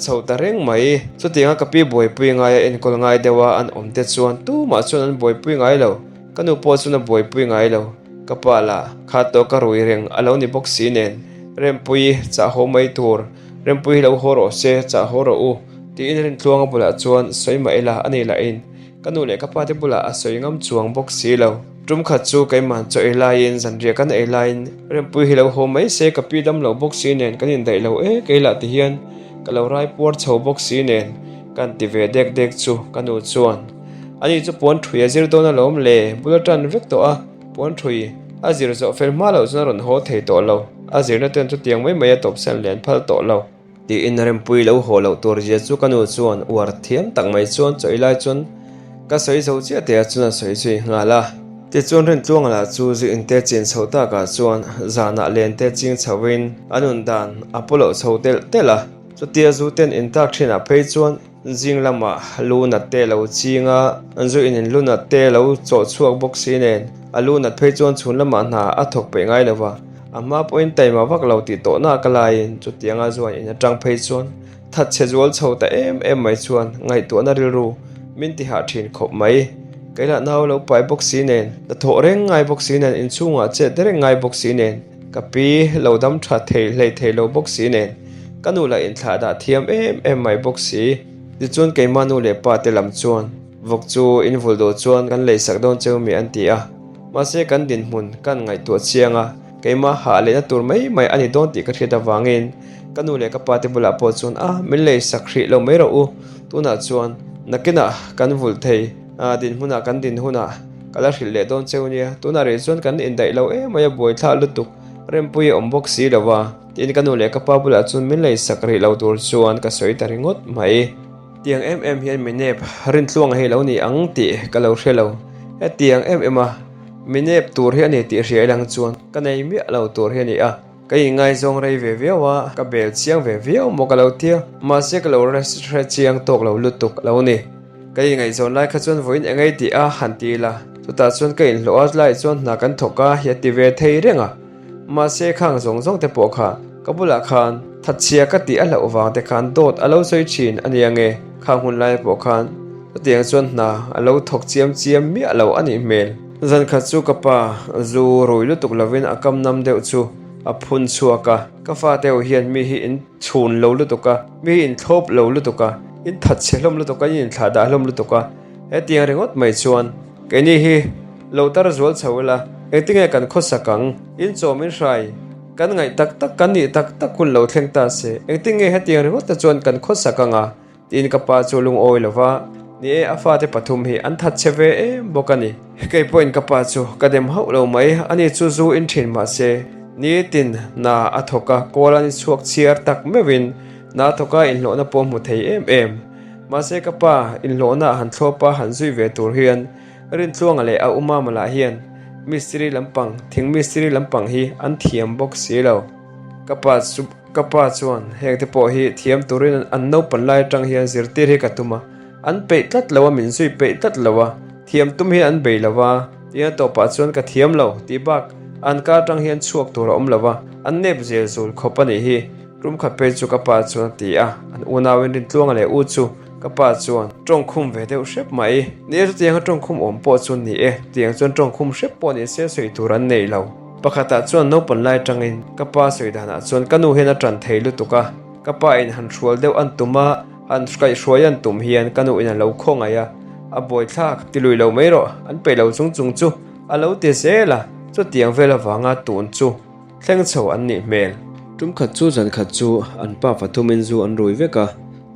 [SPEAKER 1] chho ta reng mai. Chutianga ka pi buaipui ngaia enkawl ngai deuha an awm te chuan tumah chuan an buaipui ngai lo. Ka nu pawh chuan a buaipui ngai lo. Ka pa lah kha tawh ka rui reng a lo ni bawk si nen, Rempuii chah haw mai tur, Rempuii hi lo haw rawh se, chah haw rawh u, tiin Rintluanga bulah chuan sawi mah ila a ni lahin ka nu leh ka pa te bulah a sawi ngam chuang bawk si lo. Tum khat chu keimah chaw ei laiin zanriah kan ei laiin Rempuii hi lo haw mai se ka pi dam lo bawk si nen kan indaih lo e kei lah ti hian ka lo rai puar chho bawk si nen kan ti ve dek dek chu ka nu chuan Ani chu puan ṭhui a zir dawn alawm le, bul a ṭan vek tawh a, puan ṭhui a zir zawh fel hma loh chuan a rawn haw thei tawh lo, a zirna ten chutiang mai mai a tawpsan lian phal tawh lo. Tiin Rempuii lo haw loh tur zia chu ka nu chuan uar thiam tak mai chuan chaw ei lai chuan ka sawi zo chiah teh a chuan a sawi zui nghal a. Tichuan Rintluanga lah chu zu inte chin chho takah chuan zanah len te ching chhoin a nun dan a pu loh chho telh telh a, chutia zu ten intak thinah phei chuan Zing lamah lu nat te lo ching a, zu in in lu nat te lo chawh chhuak bawk si nen, a lu nat phei chuan chhun lamah hna a thawk peih ngai lo va, a hma pawhin taima vak lo tih tawh nak a laiin chutianga zuan in atang phei chuan that chhe zual chho ta em em mai chuan ngaihtuahna rilru min ti hah thin khawp mai. Kei lah nau lo pai bawk si nen, hnathawh reng ngai bawk si nen, inchhungah chet reng ngai bawk si nen, Ka pi lo dam tha thei hlei thei lo bawk si nen, ka nu lah inthlah dah thiam em em mai bawk si. Tichuan keimah nu leh pa te lam chuan vawk chu in vul duh chuan kan lei sak dawn cheu mi an ti a. Mahse kan dinhmun kan ngaihtuah chiang a, keimah hah lehna tur mai mai a ni dawn tih ka hriat avangin ka nu leh ka pa te bulah pawh chuan a min lei sak hrih lo mai rawh u, tunah chuan nakinah kan vul thei dinhmunah kan din hunah Ka la hrilh leh dawn cheu nia, tunah rih chuan kan indaih lo em mai a buaithlah lutuk, Rempuii a awm bawk si lo va, tiin ka nu leh ka pa bulah chuan min lei sak rih lo tur chuan ka sawi ta ringawt mai. Tiang em em hian mi nep Rintluanga hi lo ni ang tih ka lo hre lo, hetiang em em a mi nep tur hi a ni tih hria ilang chuan ka nei miah lo tur hi a ni a. Ka inngaizawng rei ve viau a, ka bel chiang ve viau maw ka lo tia, mahse ka lo hre chiang tawk lo lutuk a lo ni. Ka inngaihzawn lai kha chuan vawiin eng ei tih a han ti ila, chutah chuan ka inhlawh a lai chuan hna kan thawk a hi a ti ve thei reng a. Mahse khang zawng zawng te pawh kha ka bulah khan thatchhia ka tih a hlauh vang te khan dawt a lo sawi thin a nia nge, khang hun lai pawh khan chutiang chuan hna a lo thawk chiam chiam miah lo a nih hmel. Zan khat chu ka pa zu rui lutuk lovin a kam nam deuh chu a phun chhuak a, ka fate ho hian mi hi in chhun lo lutuk a, mi hi in thlawp lo lutuk a, in thatchhe hlawm lutuk a, in inthlah dah hlawm lutuk a, hetiang ringawt mai chuan keini hi lo tar zual chho ila, engtinge kan khawsak ang, in chawm in hrai kan ngaih tak tak kan nih tak tak hun lo thleng ta se, engtinge hetiang ringawt te chuan kan khawsak ang a? Tiin ka pa chu lungawi lo va, ni e, a fate pathum hi an that che ve em bawk a ni. Kei pawhin ka pa chu ka dem hauh lo mai, ani chu zu in thin mah se, nitin hna a thawk a, kawl a ni chhuak chhiar tak meuhin hna a thawk a, inhlawhna pawh a hmu thei em em. Mahse ka pa inhlawhna han thlawp a han zui ve tur hian Rintluanga leh a umama lah hian mistiri lampang, thing mistiri lampang hi an thiam bawk si lo. Ka pa chu ka pa chuan heng te pawh hi thiam turin an naupan lai atang hian zirtir hi ka tum a, an peih tlat lo a, min zui peih tlat lo a, thiam tum hian an bei lo a, tia tawpah chuan ka thiam lo tih bak an ka atang hian chhuak tur a awm lo a, an nep zel zul khawp a nih hi. Rum khat phei chu ka pa chuan a ti a, an unauin Rintluanga leh u chu ka pa chuan tawngkhum ve deuh hrep mai. Ni e, chutianga tawngkhum awm pawh chu ni e, chutiang chuan tawngkhum hrep pawh ni se sawi tur an nei lo. Pakhatah chuan naupan lai atangin ka pa sawi danah chuan ka nu hian a tan thei lutuk a, ka pa in han hrual deuh an tum a, han kaihhruai an tum hian ka nu in a lo khawngaih a, a buaithlak ti lui lo mai rawh, an peih lo chung chung chu a lo ti zel a, chutiang vel avanga tun chu. Thleng chho an nih hmel. Tum khat chu zan khat chu an pa fathumin zu an rui vek a,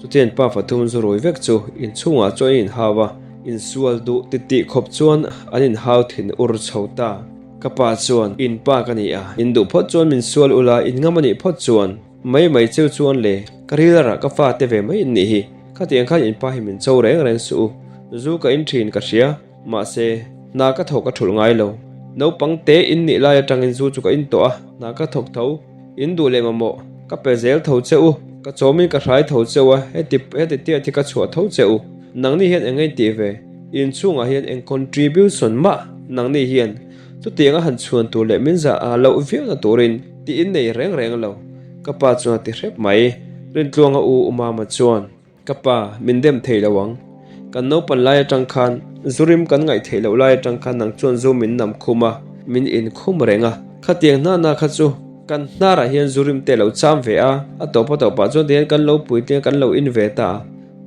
[SPEAKER 1] chuti an pa fathum zu rui vek chu inchhungah chuan an inhau a, insual duh titih khawp chuan an inhau thin ur chho ta. Ka pa chuan, In pa ka ni a, in duh phawt chuan min sual ula, in ngam a nih phawt chuan mai mai cheu chuan le, ka ril a rah ka fa te ve mai in nih hi, khatiang khan in pa hi min cho reng reng suh u, zu ka in thin ka hria. Mahse, hna ka thawk a thulh ngai lo. Naupang te in nih lai atangin zu chu ka in tawh a, hna ka thawk tho. In duh leh mamawh, ka pe zel tho che u. Ka chawmin ka hrai tho che u a, heti heti tiat hi ka chhuah tho che u. Nangni hian eng in tih ve? In chhungah hian eng contribution mah nangni hian chutianga han chhuan tur leh min zah a loh viauna turin tih in nei reng reng lo. Ka pa chuan a ti hrep mai. Rintluanga u Umama chuan. Ka pa, min dem thei lo ang. Kan naupan lai atang khan, zu rim kan ngaih theih loh lai atang khan nang chuan zu min nam khum a, min inkhum reng a. Khatiang hnana kha chu kan hnarah hian zu rim te lo cham ve a, a tawp a tawpah chuan tihian kan lo puitling a, kan lo in ve ta a.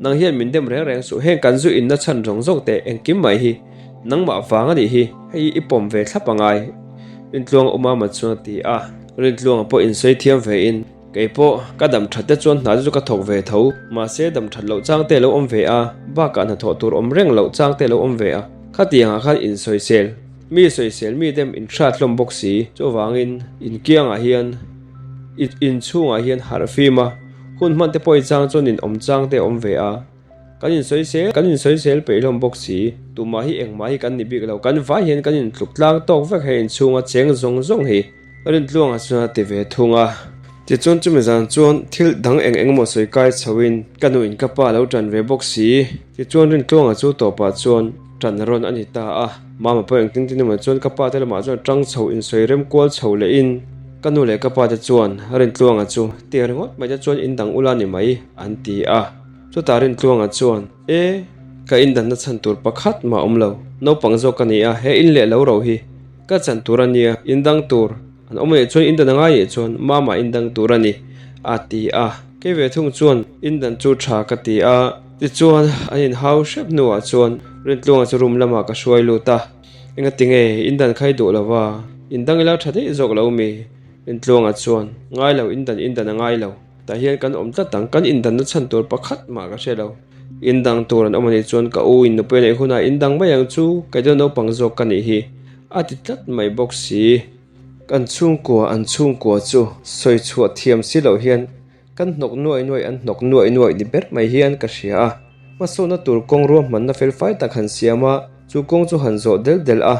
[SPEAKER 1] Nang hian min dem reng reng suh, heng kan zu inna chhan zawng zawng teh engkim mai hi nangmah vang a nih hi, hei i pawm ve thlap angai. Rintluanga Umama chuan a ti a. Rintluanga pawh insawi thiam ve in. Kei pawh ka dam that te chuan hna chu ka thawk ve tho, mahse dam that loh chang te lo awm ve a, bakah hnathawh tur awm reng loh chang te lo awm ve a, khatiangah khan insawisel, mi sawisel mi dem inhrat hlawm bawk si, chuvangin inkiangah hian inchhungah hian harh fim a, hun hman te pawh i chang chuan inawm chang te a awm ve a. Kan insawisel, kan insawisel peih hlawm bawk si. Tumah hi engmah hi kan ni bik lo, kan vai hian kan intluk tlang tawk vek hei inchhunga cheng zawng zawng hi. Rintluanga chuan a ti ve thung a. Tichuan chumi zan chuan thil dang eng eng emaw sawi kai chhoin ka nuin ka pa lo tan ve bawk si. Tichuan Rintluanga chu tawpah chuan tan rawn a ni ta a. Mama pawh engtin tin emaw chuan ka pa te lamah chuan tang chho insawi rem kual chho lehin ka nu leh ka pa te chuan Rintluanga chu tiang ringawt mai te chuan in dang ula ni mai an ti a. Chutah Rintluanga chuan, E, ka indanna chhan tur pakhat mah awm lo. Naupang zawk ka ni a, he in leh lo ro hi ka chan tur a nia, indang tur an awm leh chuan indan a ngai leh chuan mama indang tur a ni, a ti a. Kei ve thung chuan indan chu tha ka ti a. Tichuan, an inhau hrep hnuah chuan Rintluanga chu room lamah ka hruai lut a. Engati nge indan khai duh lova, indang ila tha daih zawk lo mi? Rintluanga chuan, Ngai lo, indan indan a ngai lo. Tah hian kan awm tlat ang, kan indanna chhan tur pakhat mah ka hre lo. Indang tur an awm a nih chuan ka u in nupui a neih hunah indang mai ang chu, kei chu naupang zawk ka nih hi, a ti tlat mai bawk si. Kan chhungkua an chhungkua chu sawi chhuah thiam si loh hian kan hnawk nuai nuai an hnawk nuai nuai ni ber mai hian ka hria a. Hmasawnna tur kawng ruahmanna felfai tak han siam a, chu kawng chu han zawh del del a,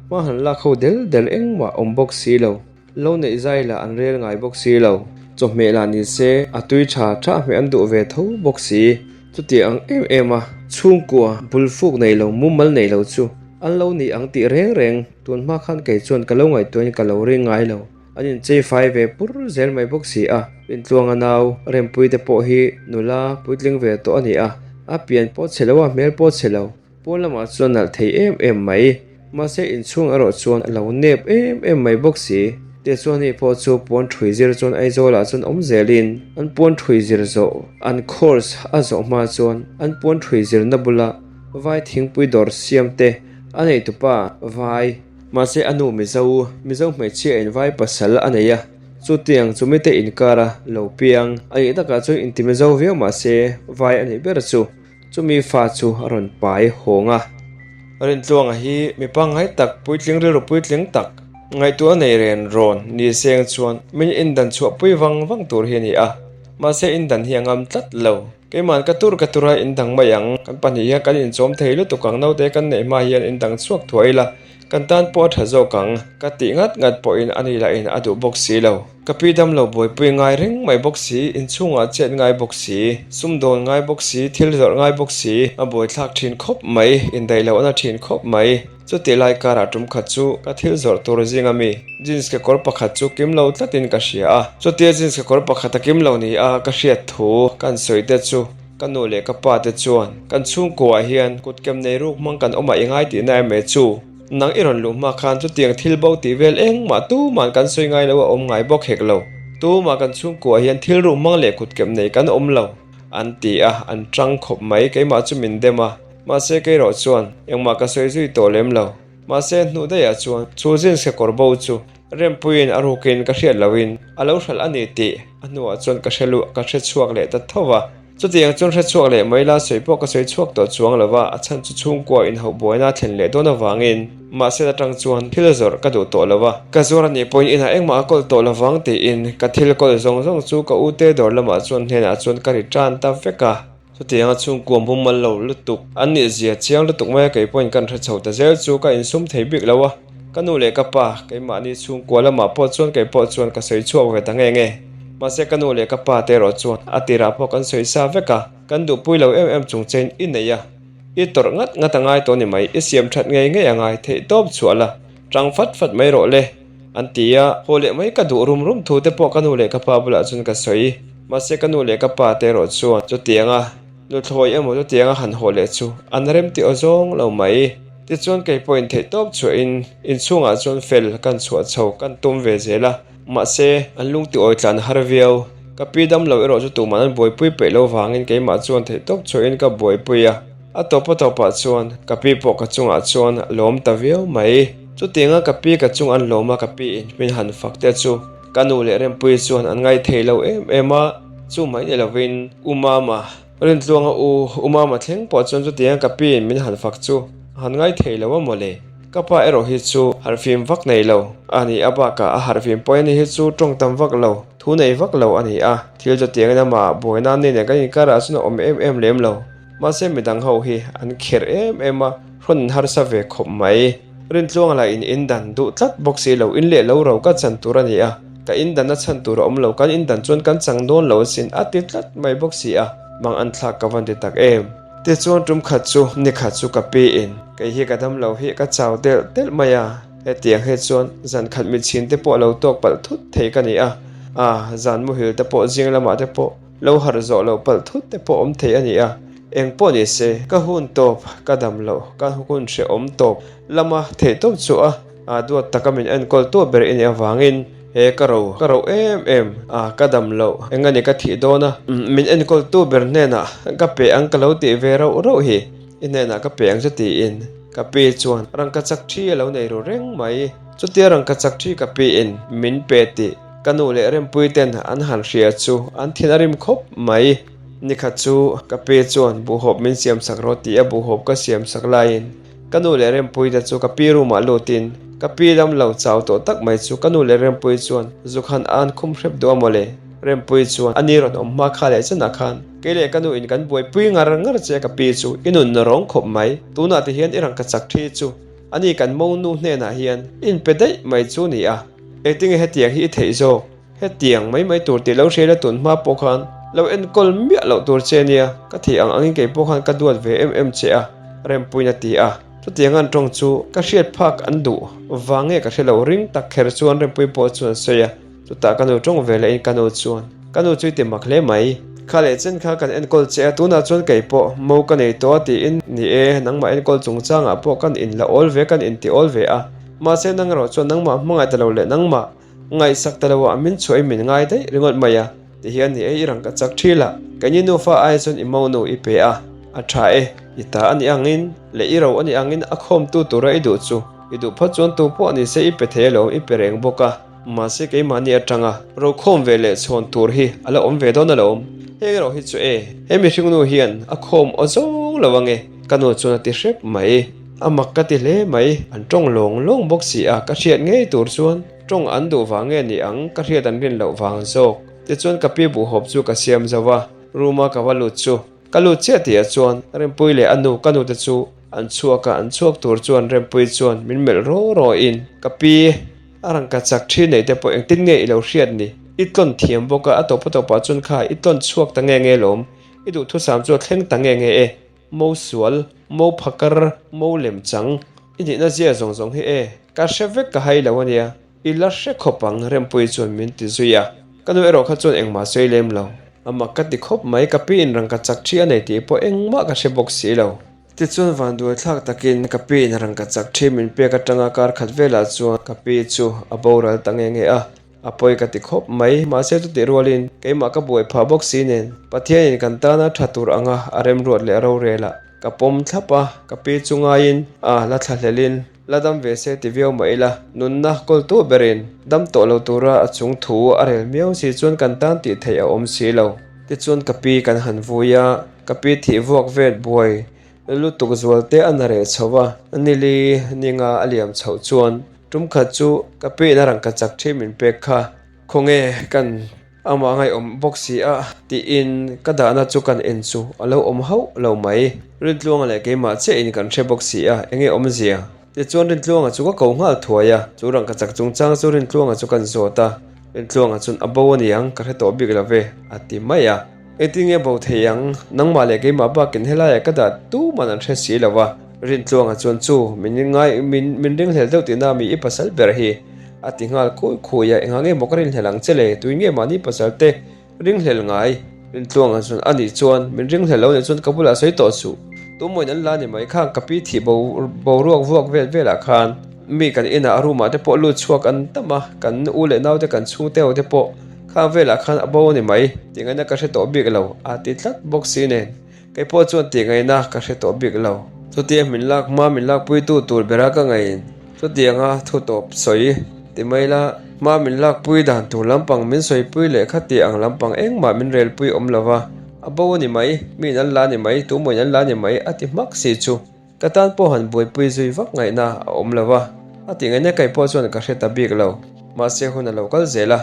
[SPEAKER 1] hma han lak ho del del engmah awm bawk si lo. Lo neih zai lah an rel ngai bawk si lo. Chawhmeh lah ni se a tui tha tha hmeh an duh ve tho bawk si. Chuti ang em em a chhungkua bul fuk nei lo mumal nei lo chu an lo ni ang tih reng reng tun hma khan kei chuan ka lo ngaihtuahin ka lo ring ngai lo. An inchei fai ve pur zel mai bawk si a, Rintluanga nau Rempuii te pawh hi nula puitling ve tawh a ni a, a pian pawh chhe lo a hmel pawh chhe lo. Pawn lamah chuan nalh thei em em mai. Mahse inchhung erawh chuan a lo nep em em mai bawk si. Tichuan hei pawh chu puan ṭhui zir chuan Aizawlah chuan awm zelin an puan ṭhui zir zawh an course a zawh hma chuan an puan ṭhui zirna bula vai thingpui dawr siam te a neitupa vai Mahse a nu Mizo, Mizo hmeichhia in vai pasal a nei a, chutiang chu mite inkara lo piang a nih takah chuan inti Mizo viau mahse vai a nih ber chu. Chumi fa chu a rawn pai hawng a. Rintluanga hi mi pangngai tak, puitling rilru puitling tak, ngaihtuah nei ren rawn ni seng chuan min indan chhuahpui vang vang tur hi a ni a. Mahse indan hi a ngam tlat lo. Keima'n ka tur ka tura indang mai ang, kan pahnih hian kan inchawm thei lutuk ang, naute kan neih hma hian indang chhuak thuai ila, kan tan pawh a tha zawk ang, ka tih ngat ngat pawhin a ni lahin a duh bawk si lo. Ka pi dam lo buaipui ngai reng mai bawk si, inchhungah chet ngai bawk si, sumdawn ngai bawk si, thil zawrh ngai bawk si, a buaithlak thin khawp mai, indaih loh na thin khawp mai. Chutih lai karah tum khat chu ka thil zawrh tur zinga mi jeans kekawr pakhat chu kim lo tlatin ka hria a. Chutia jeans kekawr pakhat a kim lo ni a ka hriat thu kan sawi te chu ka nu leh ka pa te chuan kan chhungkuaah hian kutkem nei ruk hmang kan awm a i ngai tihna em e chu? Nang i rawn luh hma khan chutiang thil bo tih vel engmah tuma'n kan sawi ngai lo a awm ngai bawk hek lo. Tumah kan chhungkuaah hian thil ruh hmang leh kutkep nei kan awm lo, an ti a, an tang khawp mai. Keimah chu min dem a, mahse kei erawh chuan engmah ka sawi zui tawh lem lo. Mahse hnuh daihah chuan chu jeans kekawr bo chu Rempuiin a rukin ka hriat loin a lo hralh a ni tih a hnuah chuan ka hre luh ka hre chhuak leh ta tho va. Chutiang chuan hre chhuak leh mai la sawi pawh ka sawi chhuak tawh chuang lo va, a chhan chu chhungkua inhauh buaina a thlen leh dawn avangin mahse atang chuan thil zawrh ka duh tawh lo va. Ka zuar a nih pawhin inah engmah a kawl tawh lo vang tiin ka thil kawl zawng zawng chu ka ute dawr lamah chuan hnenah chuan ka ri tan ta vek a. Chutianga chhungkua mumal lo lutuk an nih zia chiang lutuk mai a kei pawhin kan hre chho ta zel chu ka insum thei bik lo a, ka nu leh ka pa keimahni chhungkua lamah pawh chuan kei pawh chuan ka sawi chhuak ve ta nge nge. Mahse ka nu leh ka pa te erawh chuan a tirah pawh kan sawi sa vek a, kan duhpui lo em em chung chein i nei a, i tawrh ngat ngat a ngai tawh ni mai, i siam that ngei ngei a ngai theih tawp chhuah la, tang fat fat mai rawh le. An ti a, haw leh mai ka duh rum rum thu te pawh ka nu leh ka pa bulah chuan ka sawi. Mahse ka nu leh ka pa te erawh chuan chutianga nuthlawi emaw chutianga han haw leh chu an rem tih aw zawng lo mai. Tichuan kei pawhin theih tawp chhuahin inchhungah chuan fel kan chhuah chho kan tum ve zel a, mahse an lungtiawi tlan har viau. Ka pi dam lo erawh chu tumah an buaipui peih lo vangin keimah chuan theih tawp chhuahin ka buaipui a. A tawp a tawpah chuan ka pi pawh ka chungah chuan a lawm ta viau mai. Chutianga ka pi ka chung an lawm a ka pi in min han fak te chu ka nu leh Rempuii chuan an ngai thei lo em em a, chu mai ni lovin U Mama, Rintluanga u U Mama thleng pawh chuan chutianga ka pi in min han fak chu a han ngai thei lo a mawle. Ka pa erawh hi chu harhfim vak nei lo a ni a bakah a harhfim pawhin ani hi chu tawng tam vak lo, thu nei vak lo a ni a, thil chutiangin amah buaina ni nen kan inkarah chuan a awm em em lem lo. Mahse midang ho hi an kherh em em a, hrawn in harsa ve khawp mai. Rintluanga lah in in dan duh tlat bawk si lo, in leh lo ro ka chan tur a ni a, ka in dan a chhan tur a awm lo, kan in dan chuan kan chang dawn lo asin a ti tlat mai bawk si a, mang an thlak ka van ti tak em. Tichuan tum khat chu ni khat chu ka pi in, kei hi ka dam lo hi ka chau telh telh mai a, hetiang hi chuan zan khat mitchhin te pawh a lo tawk palh thut thei ka ni a, a zan muhil te pawh zing lamah te pawh, Lo harh zawh loh palh thut te pawh awm thei a ni a, eng pawh ni se, ka hun tawp, ka dam loh, ka hun hrehawm tawp lama theih tawp chu a, a duat taka min enkawl tu ber i nih avangin he ka ro, ka roh em em a, ka dam loh, eng a ni ka thih dawn a, min enkawl tu ber hnenah ka pe ang ka lo tih ve rauh rauh hi, i hnenah ka pe ang che tiin ka pi chuan rangkachak thi a lo nei ru reng mai, chutia rangkachak thi ka piin min pe tih. Ka nu leh Rempuii ten an han hria chu an thin a rim khawp mai. Nikhat chu ka pi chuan buhhawp min siam sak rawh tih a buhhawp ka siam sak laiin ka nu leh Rempuii te chu ka pi room ah lutin ka pi dam lo chau tawh tak mai chu ka nu leh Rempuii chuan zuk han an khum hrep duh a mawle. Rempuii chuan a ni rawn awm hma kha leh chenah khan kei leh ka nu in kan buaipui ngar ngar che ka pi chu i nun rawng khawp mai. Tunah ti hian i rangkachak thi chu a ni kan monu hnenah hian in pe daih mai chu ni a. Engtinge hetiang hi i theih zawk? Hetiang mai mai tur tih lo hria ila tun hma pawh khan lo enkawl miah loh tur che nia, ka theih ang angin kei pawh khan ka duat ve em em che a, Rempuiin a ti a. Chutiang an tawng chu ka hriat phak an duh vang nge ka hre lo ring tak kher chuan Rempuii pawh chuan a sawi a. Chutah ka nu tawng ve lehin ka nu chuan, Ka nu chu i ti mak hle mai. Kha leh chen kha kan enkawl che a, tunah chuan kei pawh mo ka nei tawh a tiin, Ni e, nangmah enkawl chungchangah pawh kan inla awl ve, kan inti awl ve a. Mahse nang erawh chuan nangmah hmangaih ta lo leh nangmah Ngaihsak ta lo ah min chhuah i min ngai daih ringawt mai a, ti hian ni e i rang ka chak thil a, keini nufa ai chuan i monu i pe a, a tha e, i ta a nih angin leh i ro a nih angin a khawmtu tura i duh chu i duh phawt chuan tu pawh ni se i pe thei alawm i pe reng bawk a, mahse keimahni atanga ro khawm ve leh chhawn tur hi a la awm ve dawn alawm, heng erawh hi chu e, he mihring nu hian a khawm aw zawng lo ange ka nu chuan a ti hrep mai. A mak ka ti hle mai, an tawng lawng lawng bawk si a, ka hriat ngei tur chuan tawng an duh vang nge ni ang, ka hriat an rin loh vang zawk. Tichuan ka pi buhhawp chu ka siam zo a, room a ka va lut chu ka lut chiah tih ah chuan Rempuii leh a nu ka nu te chu an chhuak a, an chhuak tur chuan Rempuii chuan min melh raw raw in, Ka pi, a rangka chak thi neih te pawh engtin nge i lo hriat ni? I tlawn thiam bawk a, a tawp a tawp ah chuan kha i tlawn chhuak ta nge nge lawm, i duhthusam chu a thleng ta nge nge e. Mo sual, mo phakar, mo lem chang, i nihna zia zawng zawng hi e, ka hre vek ka hai lo ania, i la hre khawp ang Rempuii chuan min ti zui a. Ka nu erawh kha chuan engmah sawi lem lo. A mak ka ti khawp mai, ka pi in rangka chak thi a nei tih pawh engmah ka hre bawk si lo. Tichuan vanduai thlak takin ka pi in rangka chak thi min pek atanga kar khat velah chuan ka pi chu a boral ta nge nge a. A pawi ka ti khawp mai, mahse chutih rualin keimah ka buai phah bawk si nen Pathianin kan tana tha tur anga a remruat leh rorel ah ka pawm thlap a, ka pi chu ngaiin a la thla hlelin la dam ve se ti viau mah ila, nunna kawltu berin dam tawh lo tura a chung thu a rel miau si chuan kan tan tih theih a awm si lo. Tichuan ka pi kan han vui a, ka pi thih vuak vet buai lutuk zual te a na reh chho a, nili ninga a liam chhoh chuan Tum khat chu ka pin a rangka chak thi min pek kha, khawnge kan amah ngaihawm bawk si a tiin ka dahna chu kan en chu a lo awm hauh lo mai. Rintluanga leh keimah chiah in kan hre bawk si a, enge awmzia? Tichuan Rintluanga chu ka ko nghal thuai a, chu rangka chak chungchang chu Rintluanga chu kan zawt a, Rintluanga chuan a bo aniang ka hre tawh bik lo ve a ti mai a. Engtin nge bo thei ang? Nangmah leh keimah bakin helaiah ka dah tuman an hre si lo a. Rintluanga chuan chu min ngai min min ringhlel deuh tihna mi i pasal ber hi a ti nghal khui khui a, engah nge maw ka rinhlel ang che le? Tui nge mahni pasal te ringhlel ngai? Rintluanga chuan a nih chuan min ringhlel lo nih chuan ka bulah sawi tawh suh. Tumawiin an la ni mai khang ka pi thih bo boruak vuak vel velah khan mi kan inah a room ah te pawh lut chhuak an tam a, kan u leh naute kan chhungte ho te pawh Khang velah khan a bo a ni mai, tih ngaihna ka hre tawh bik lo, a ti tlat bawk si nen. Kei pawh chuan tih ngaihna ka hre tawh bik lo. Chutia min lak hma min lakpuitu tur bera ka ngaiin chutianga thu tawp sawi ti mai la, hma min lakpui dan tur lampang min sawipui leh kha tih ang lampang engmah min relpui awm lo va, a bo a ni mai, miin an la a ni mai, tumawiin an la a ni mai a ti hmak si chu. Ka tan pawh han buaipui zui vak ngaihna a awm lo va, a tih ngaihna kai pawh chuan ka hre ta bik lo. Mahse hun a lo kal zel a,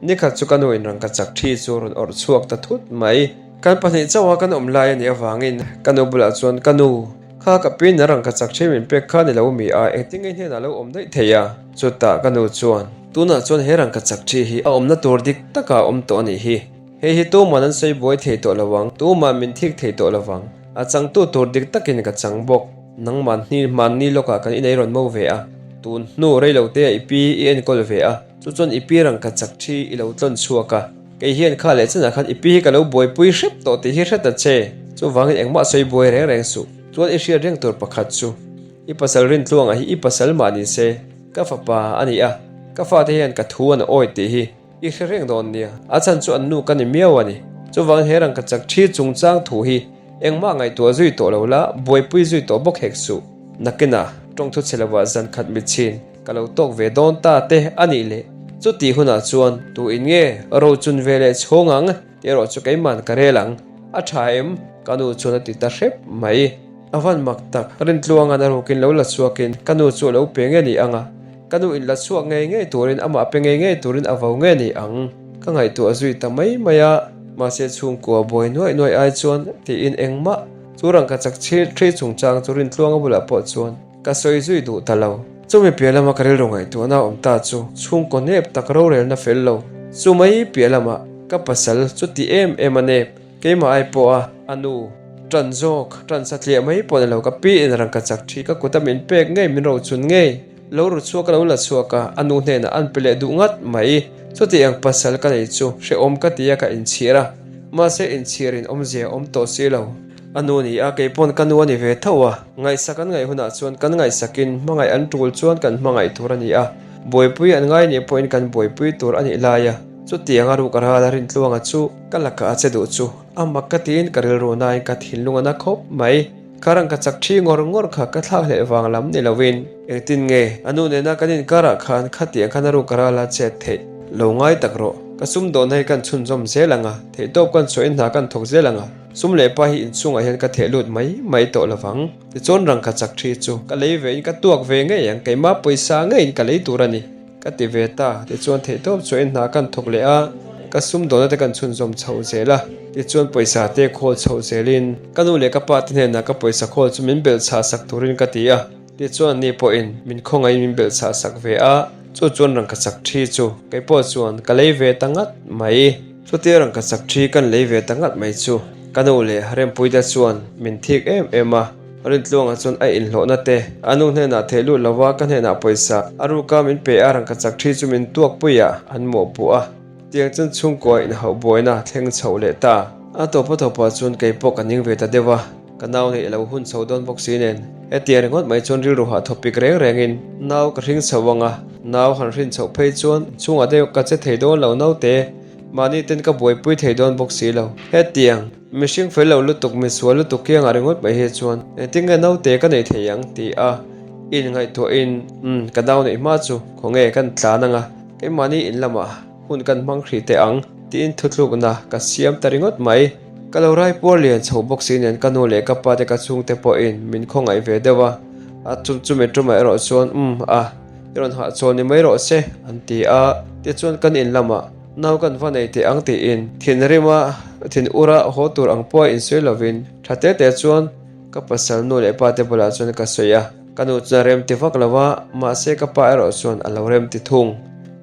[SPEAKER 1] nikhat chu ka nu in rangka chak thi chu rawn awrh chhuak ta thut mai. Kan pahnih chauha kan awm lai a nih avangin ka nu bulah chuan ka nu, kha ka pin a rangka chak thi min pek kha ni lo mi a, engtin nge hnenah lo awm daih thei a? Chutah ka nu chuan, Tunah chuan he rangka chak thi hi a awmna tur dik takah a awm tawh a nih hi. Hei hi tuman an sawi buai thei tawh lo ang, tuman min thik thei tawh lo vang. A changtu tur dik takin ka chang bawk. Nangman hni hmanni lawkah kan inei rawn mo ve a, tun hnu reilote ah i pi i enkawl ve a, chu chuan i pi rangka chak thi i lo tlawn chhuak a. Kei hian kha leh chenah khan i pi hi ka lo buaipui hrep tawh tih hi hre ta che. Chuvangin engmah sawi buai reng reng suh. Chuan i hriat reng tur pakhat chu i pasal Rintluangah hi i pasal mah ni se, ka fapa a ni a, ka fate hian ka thu an awi tih hi. I hre reng dawn nia, a chhan chu an nu ka ni miau a ni. Chuvangin he rangka chak thi chungchang thu hi engmah ngaihtuah zui tawh lo la, buaipui zui tawh bawk hek suh. Nakinah tawngthu chhe lovah zan khat mitchhin ka lo tawk ve dawn ta te a nih leh chutih hunah chuan tu in nge rochun ve leh chhawng ang tih erawh chu keiman ka rel ang. A tha em? Ka nu chuan a ti ta hrep mai. A van mak tak, Rintluanga'n a rukin lo la chhuakin ka nu chu a lo pe nge ni ang a? Ka nu in la chhuak ngei ngei turin amah pe ngei ngei turin a vo nge ni ang? Ka ngaihtuah zui ta mai mai a, mahse chhungkua buai nuaih nuaih ai chuan tiin engmah chu rangka chak chhir thri chungchang chu Rintluanga bulah pawh chuan ka sawi zui duh ta lo. Chumi piah lama ka rilru ngaihtuahna awm ta chu chhungkaw nep tak rorelna fel lo. Chu mai piah lamah ka pasal chuti em em a nep, keimah ai pawha a nu tan zawk, tan satliah mai pawh ni lo ka pi in rangka chak thi ka kuta min pek ngei min rochun ngei. Lo ru chhuak a lo la chhuak a, a nu hnenah an pe leh duh ngat mai. Chuti ang pasal ka nei chu hrehawm ka ti a ka inchhir a, mahse inchhirin awmzia a awm tawh si lo. A nu ni a, keipawn ka nu a ni ve tho a, ngaihsak an ngaih hunah chuan kan ngaihsakin hmangaih an tul chuan kan hmangaih tur a ni a, buaipui an ngai nih pawhin kan buaipui tur a nih lai a. Chutiang a ruk a ral a Rintluanga chu ka lakah a che duh chu a mak ka tiin ka rilru nain ka thinlung a na khawp mai. Ka rang ka chak thi ngawr ngawr kha ka thlak hleh vang lam ni loin engtin nge a nu nena kan inkarah khan khatiang khan a ruk a ral a chet theih lo ngai tak rawh. Ka sum dawnna hi kan chhunzawm zel ang a, theihtawp kan chhuahin hna kan thawk zel ang a, sum leh pa hi inchhungah hian ka theh lut mai mai tawh lovang. Tichuan rang ka chak thi chu ka lei ve in ka tuak ve ngei ang, keimah pawisa ngeiin ka lei tur a ni. Ka ti ve ta, tichuan theihtawp chuan hna kan thawk leh a, ka sumdawnna te kan chhunzawm chho zel a, tichuan pawisa te khawl chho zelin ka nu leh ka pa te hnenah ka pawisa khawl chu min belh chhah sak turin ka ti a, tichuan ani pawhin min khawngaihin min belh chhah sak ve a, chu chuan rangkachak thi chu keipawh chuan ka lei ve ta ngat mai. Chutia rangkachak thi kan lei ve ta ngat mai chu ka nu leh Rempuite chuan min thik em em a. Rintluangah chuan a inhlawhna te a nu hnenah theih lut lova ka hnenah pawisa a ruka min pe a rangkachak thi chu min tuakpui a an mawhpuh a. Tiang chuan chhungkua inhauh buaina thleng chhoh leh ta. A tawpa tawpah chuan kei pawh ka ning ve ta deuh a, ka nau neih a lo hun chho dawn bawk si nen. Hetiang ringawt mai chuan rilru hah thawpik reng rengin nau ka hring chho ang a, nau han hrin chhoh phei chuan chhungah deuh ka che thei dawn lo naute, mahni ten ka buaipui thei dawn bawk si lo. Hetiang. Mihring fel lo lutuk, misual lutuk kiangah ringawt mai hi chuan engtin nge naute ka nei thei ang ti a inngaihtuahin umm ka nau neih hma chu khawnge kan tlan anga keimahni in lamah hun kan hmang hrih teh ang tiin thuthlukna ka siam ta ringawt mai. Ka lo raipuar lian chho bawk si nen ka nu leh ka pa te ka chhungte pawhin min khawngaih ve deuh a, a chumi tumah erawh chuan umm a i rawn hahchawl ni mai rawh se an ti a, tichuan kan in lamah Nau kan va nei teh ang tiin thinrima thin ura haw tur ang pawha insawi lovin tha te te chuan ka pasal nu leh pa te bulah chuan ka sawi a, ka nu chuan a rem ti vak lo a, mahse ka pa erawh chuan a lo rem ti thung.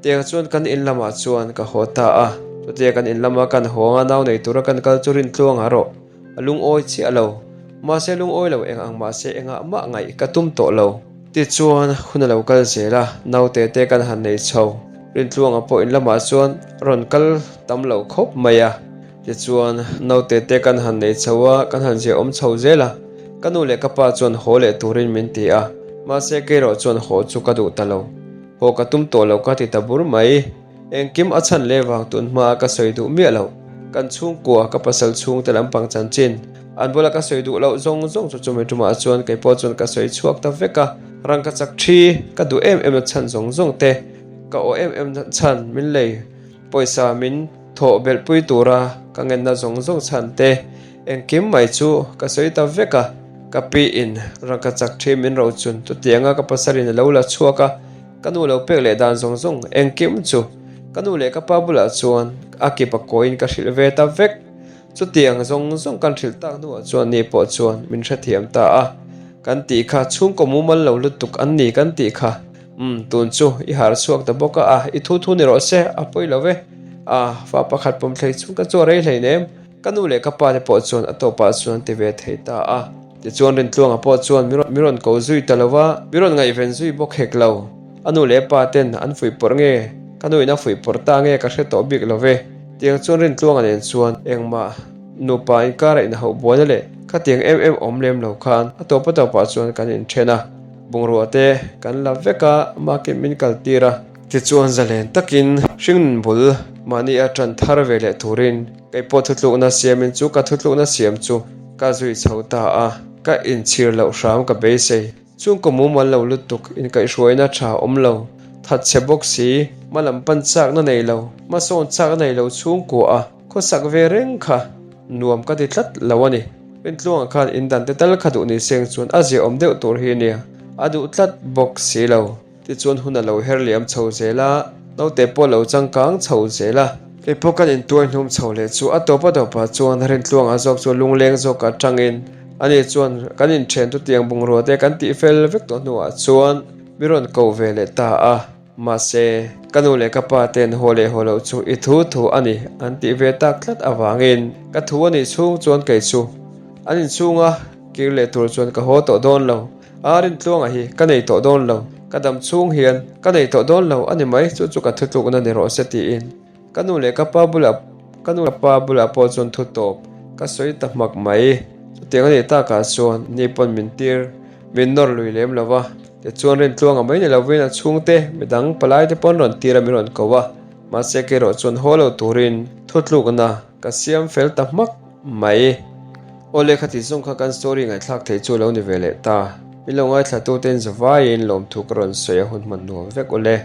[SPEAKER 1] Tiang chuan kan in lamah chuan ka haw ta a, chutia kan in lama kan haw anga nau nei tura kan kal chu Rintluang a rawh a lungawi chiah lo, mahse lungawi lo eng ang mahse engah mah ngaih ka tum tawh lo. Tichuan, hun a lo kal zel a, naute te kan han nei chho. Rintluanga pawh in lamah chuan rawn kal tam lo khawp mai a. Tichuan, naute te kan han nei chho a, kan han ziah awm chho zel a. Ka nu leh ka pa chuan haw leh turin min ti a, mahse keirawh chuan haw chu ka duh ta lo. Haw ka tum tawh lo ka ti ta bur mai. Engkim a chhan leh vang tun hmaa ka sawi duh miah loh. Kan chhungkua, ka pasal chhungte lampang chanchin, an bula ka sawi duh loh zawng zawng chu chumi tumah chuan kei pawh chuan ka sawi chhuak ta vek a. Rangka chak thi ka duh em em na chhan zawng zawng te, ka aw em em na chhan min lei pawisa min thawh belhpui tura ka ngenna zawng zawng chhan te, engkim mai chu ka sawi ta vek a. Ka piin rangka chak thi min rochun chutianga ka pasalin a lo la chhuak a. Ka nu lo pek leh dan zawng zawng engkim chu ka nu leh ka pa bulah chuan a kip a kawiin ka hrilh ve ta vek. Chutiang zawng zawng kan hrilh tak hnuah chuan ni pawh chuan min hrethiam ta a. Kan tih kha chhungkaw mumal lo lutuk an ni kan tih kha. Umm tun chu i harh chhuak ta bawk a, a i thu thu ni rawh se a pawi lo ve. A fa pakhat pawm thlei chung ka chu a rei hleinem. Ka nu leh ka pa te pawh chuan a tawpah chuan ti ve thei ta a. Tichuan Rintluanga pawh chuan mi rawn ko zui ta lo va, mi rawn ngaihven zui bawk hek lo. A nu leh pa ten an fuihpawrh nge, ka nuin a fuihpawrh ta nge ka hre tawh bik lo ve. Tiang chuan Rintluanga nen chuan engmah nupa inkara inhauh buaina leh khatiang em em awm lem lo khan a tawpa tawpah chuan kan inthen a, bungrua te kan la vek a, makin min kaltir a. Tichuan zalen takin hringnun bul mahni a tan thar ve leh turin Kei pawh thutlukna siamin chu ka thutlukna siam chu ka zui chho ta a, ka inchhir loh hram ka beisei. Chhungkaw mumal lo lutuk, inkaihhruaina tha awm lo, thatchhe bawk si, hma lam pan chakna nei lo, hmasawn chakna nei lo chhungkua a khawsak ve reng kha nuam ka ti tlat lo a ni. Rintluangah khan indan te tal kha duh ni seng chuan a ziaawm deuh tur hi nia, a duh tlat bawk si lo. Tichuan hun a lo her liam chho zel a, naute pawh a lo changkang chho zel a. Kei pawh kan intuai hnum chho leh chu a tawp a tawpah chuan Rintluanga zawk chu lungleng zawk atangin ani chuan kan inthen chutiang bungrua te kan tih fel vek tawh hnuah chuan. Mi rawn ko ve leh ta a, mahse, ka nu leh ka pa ten haw leh haw loh chu i thu thu a ni an tih ve tak tlat avangin ka thu a nih chhung chuan kei chu an inchhunga kir leh tur chuan ka haw tawh dawn lo. A Rintluanga hi ka nei tawh dawn lo, ka dam chhung hian ka nei tawh dawn lo a ni mai, chu chu ka thutlukna ni rawh se tiin ka nu leh ka pa bulah ka nu leh pa bulah pawh chuan thu tawp ka sawi ta hmak mai. Chutiang a nih takah chuan ni pawn min tir min nawr lui lem lo va, tichuan Rintluanga mai ni lovin a chhungte midang palai te pawn rawn tir a min rawn ko a, mahse kerawh chuan haw lo turin thutlukna ka siam fel ta hmak mai. Aw lehkha tih zawng kha kan story ngaihthlak theih chu lo ni ve leh ta. Min lo ngaithla tu ten zavaiin lawmthu ka rawn sawi a hun hman nuam vek awle.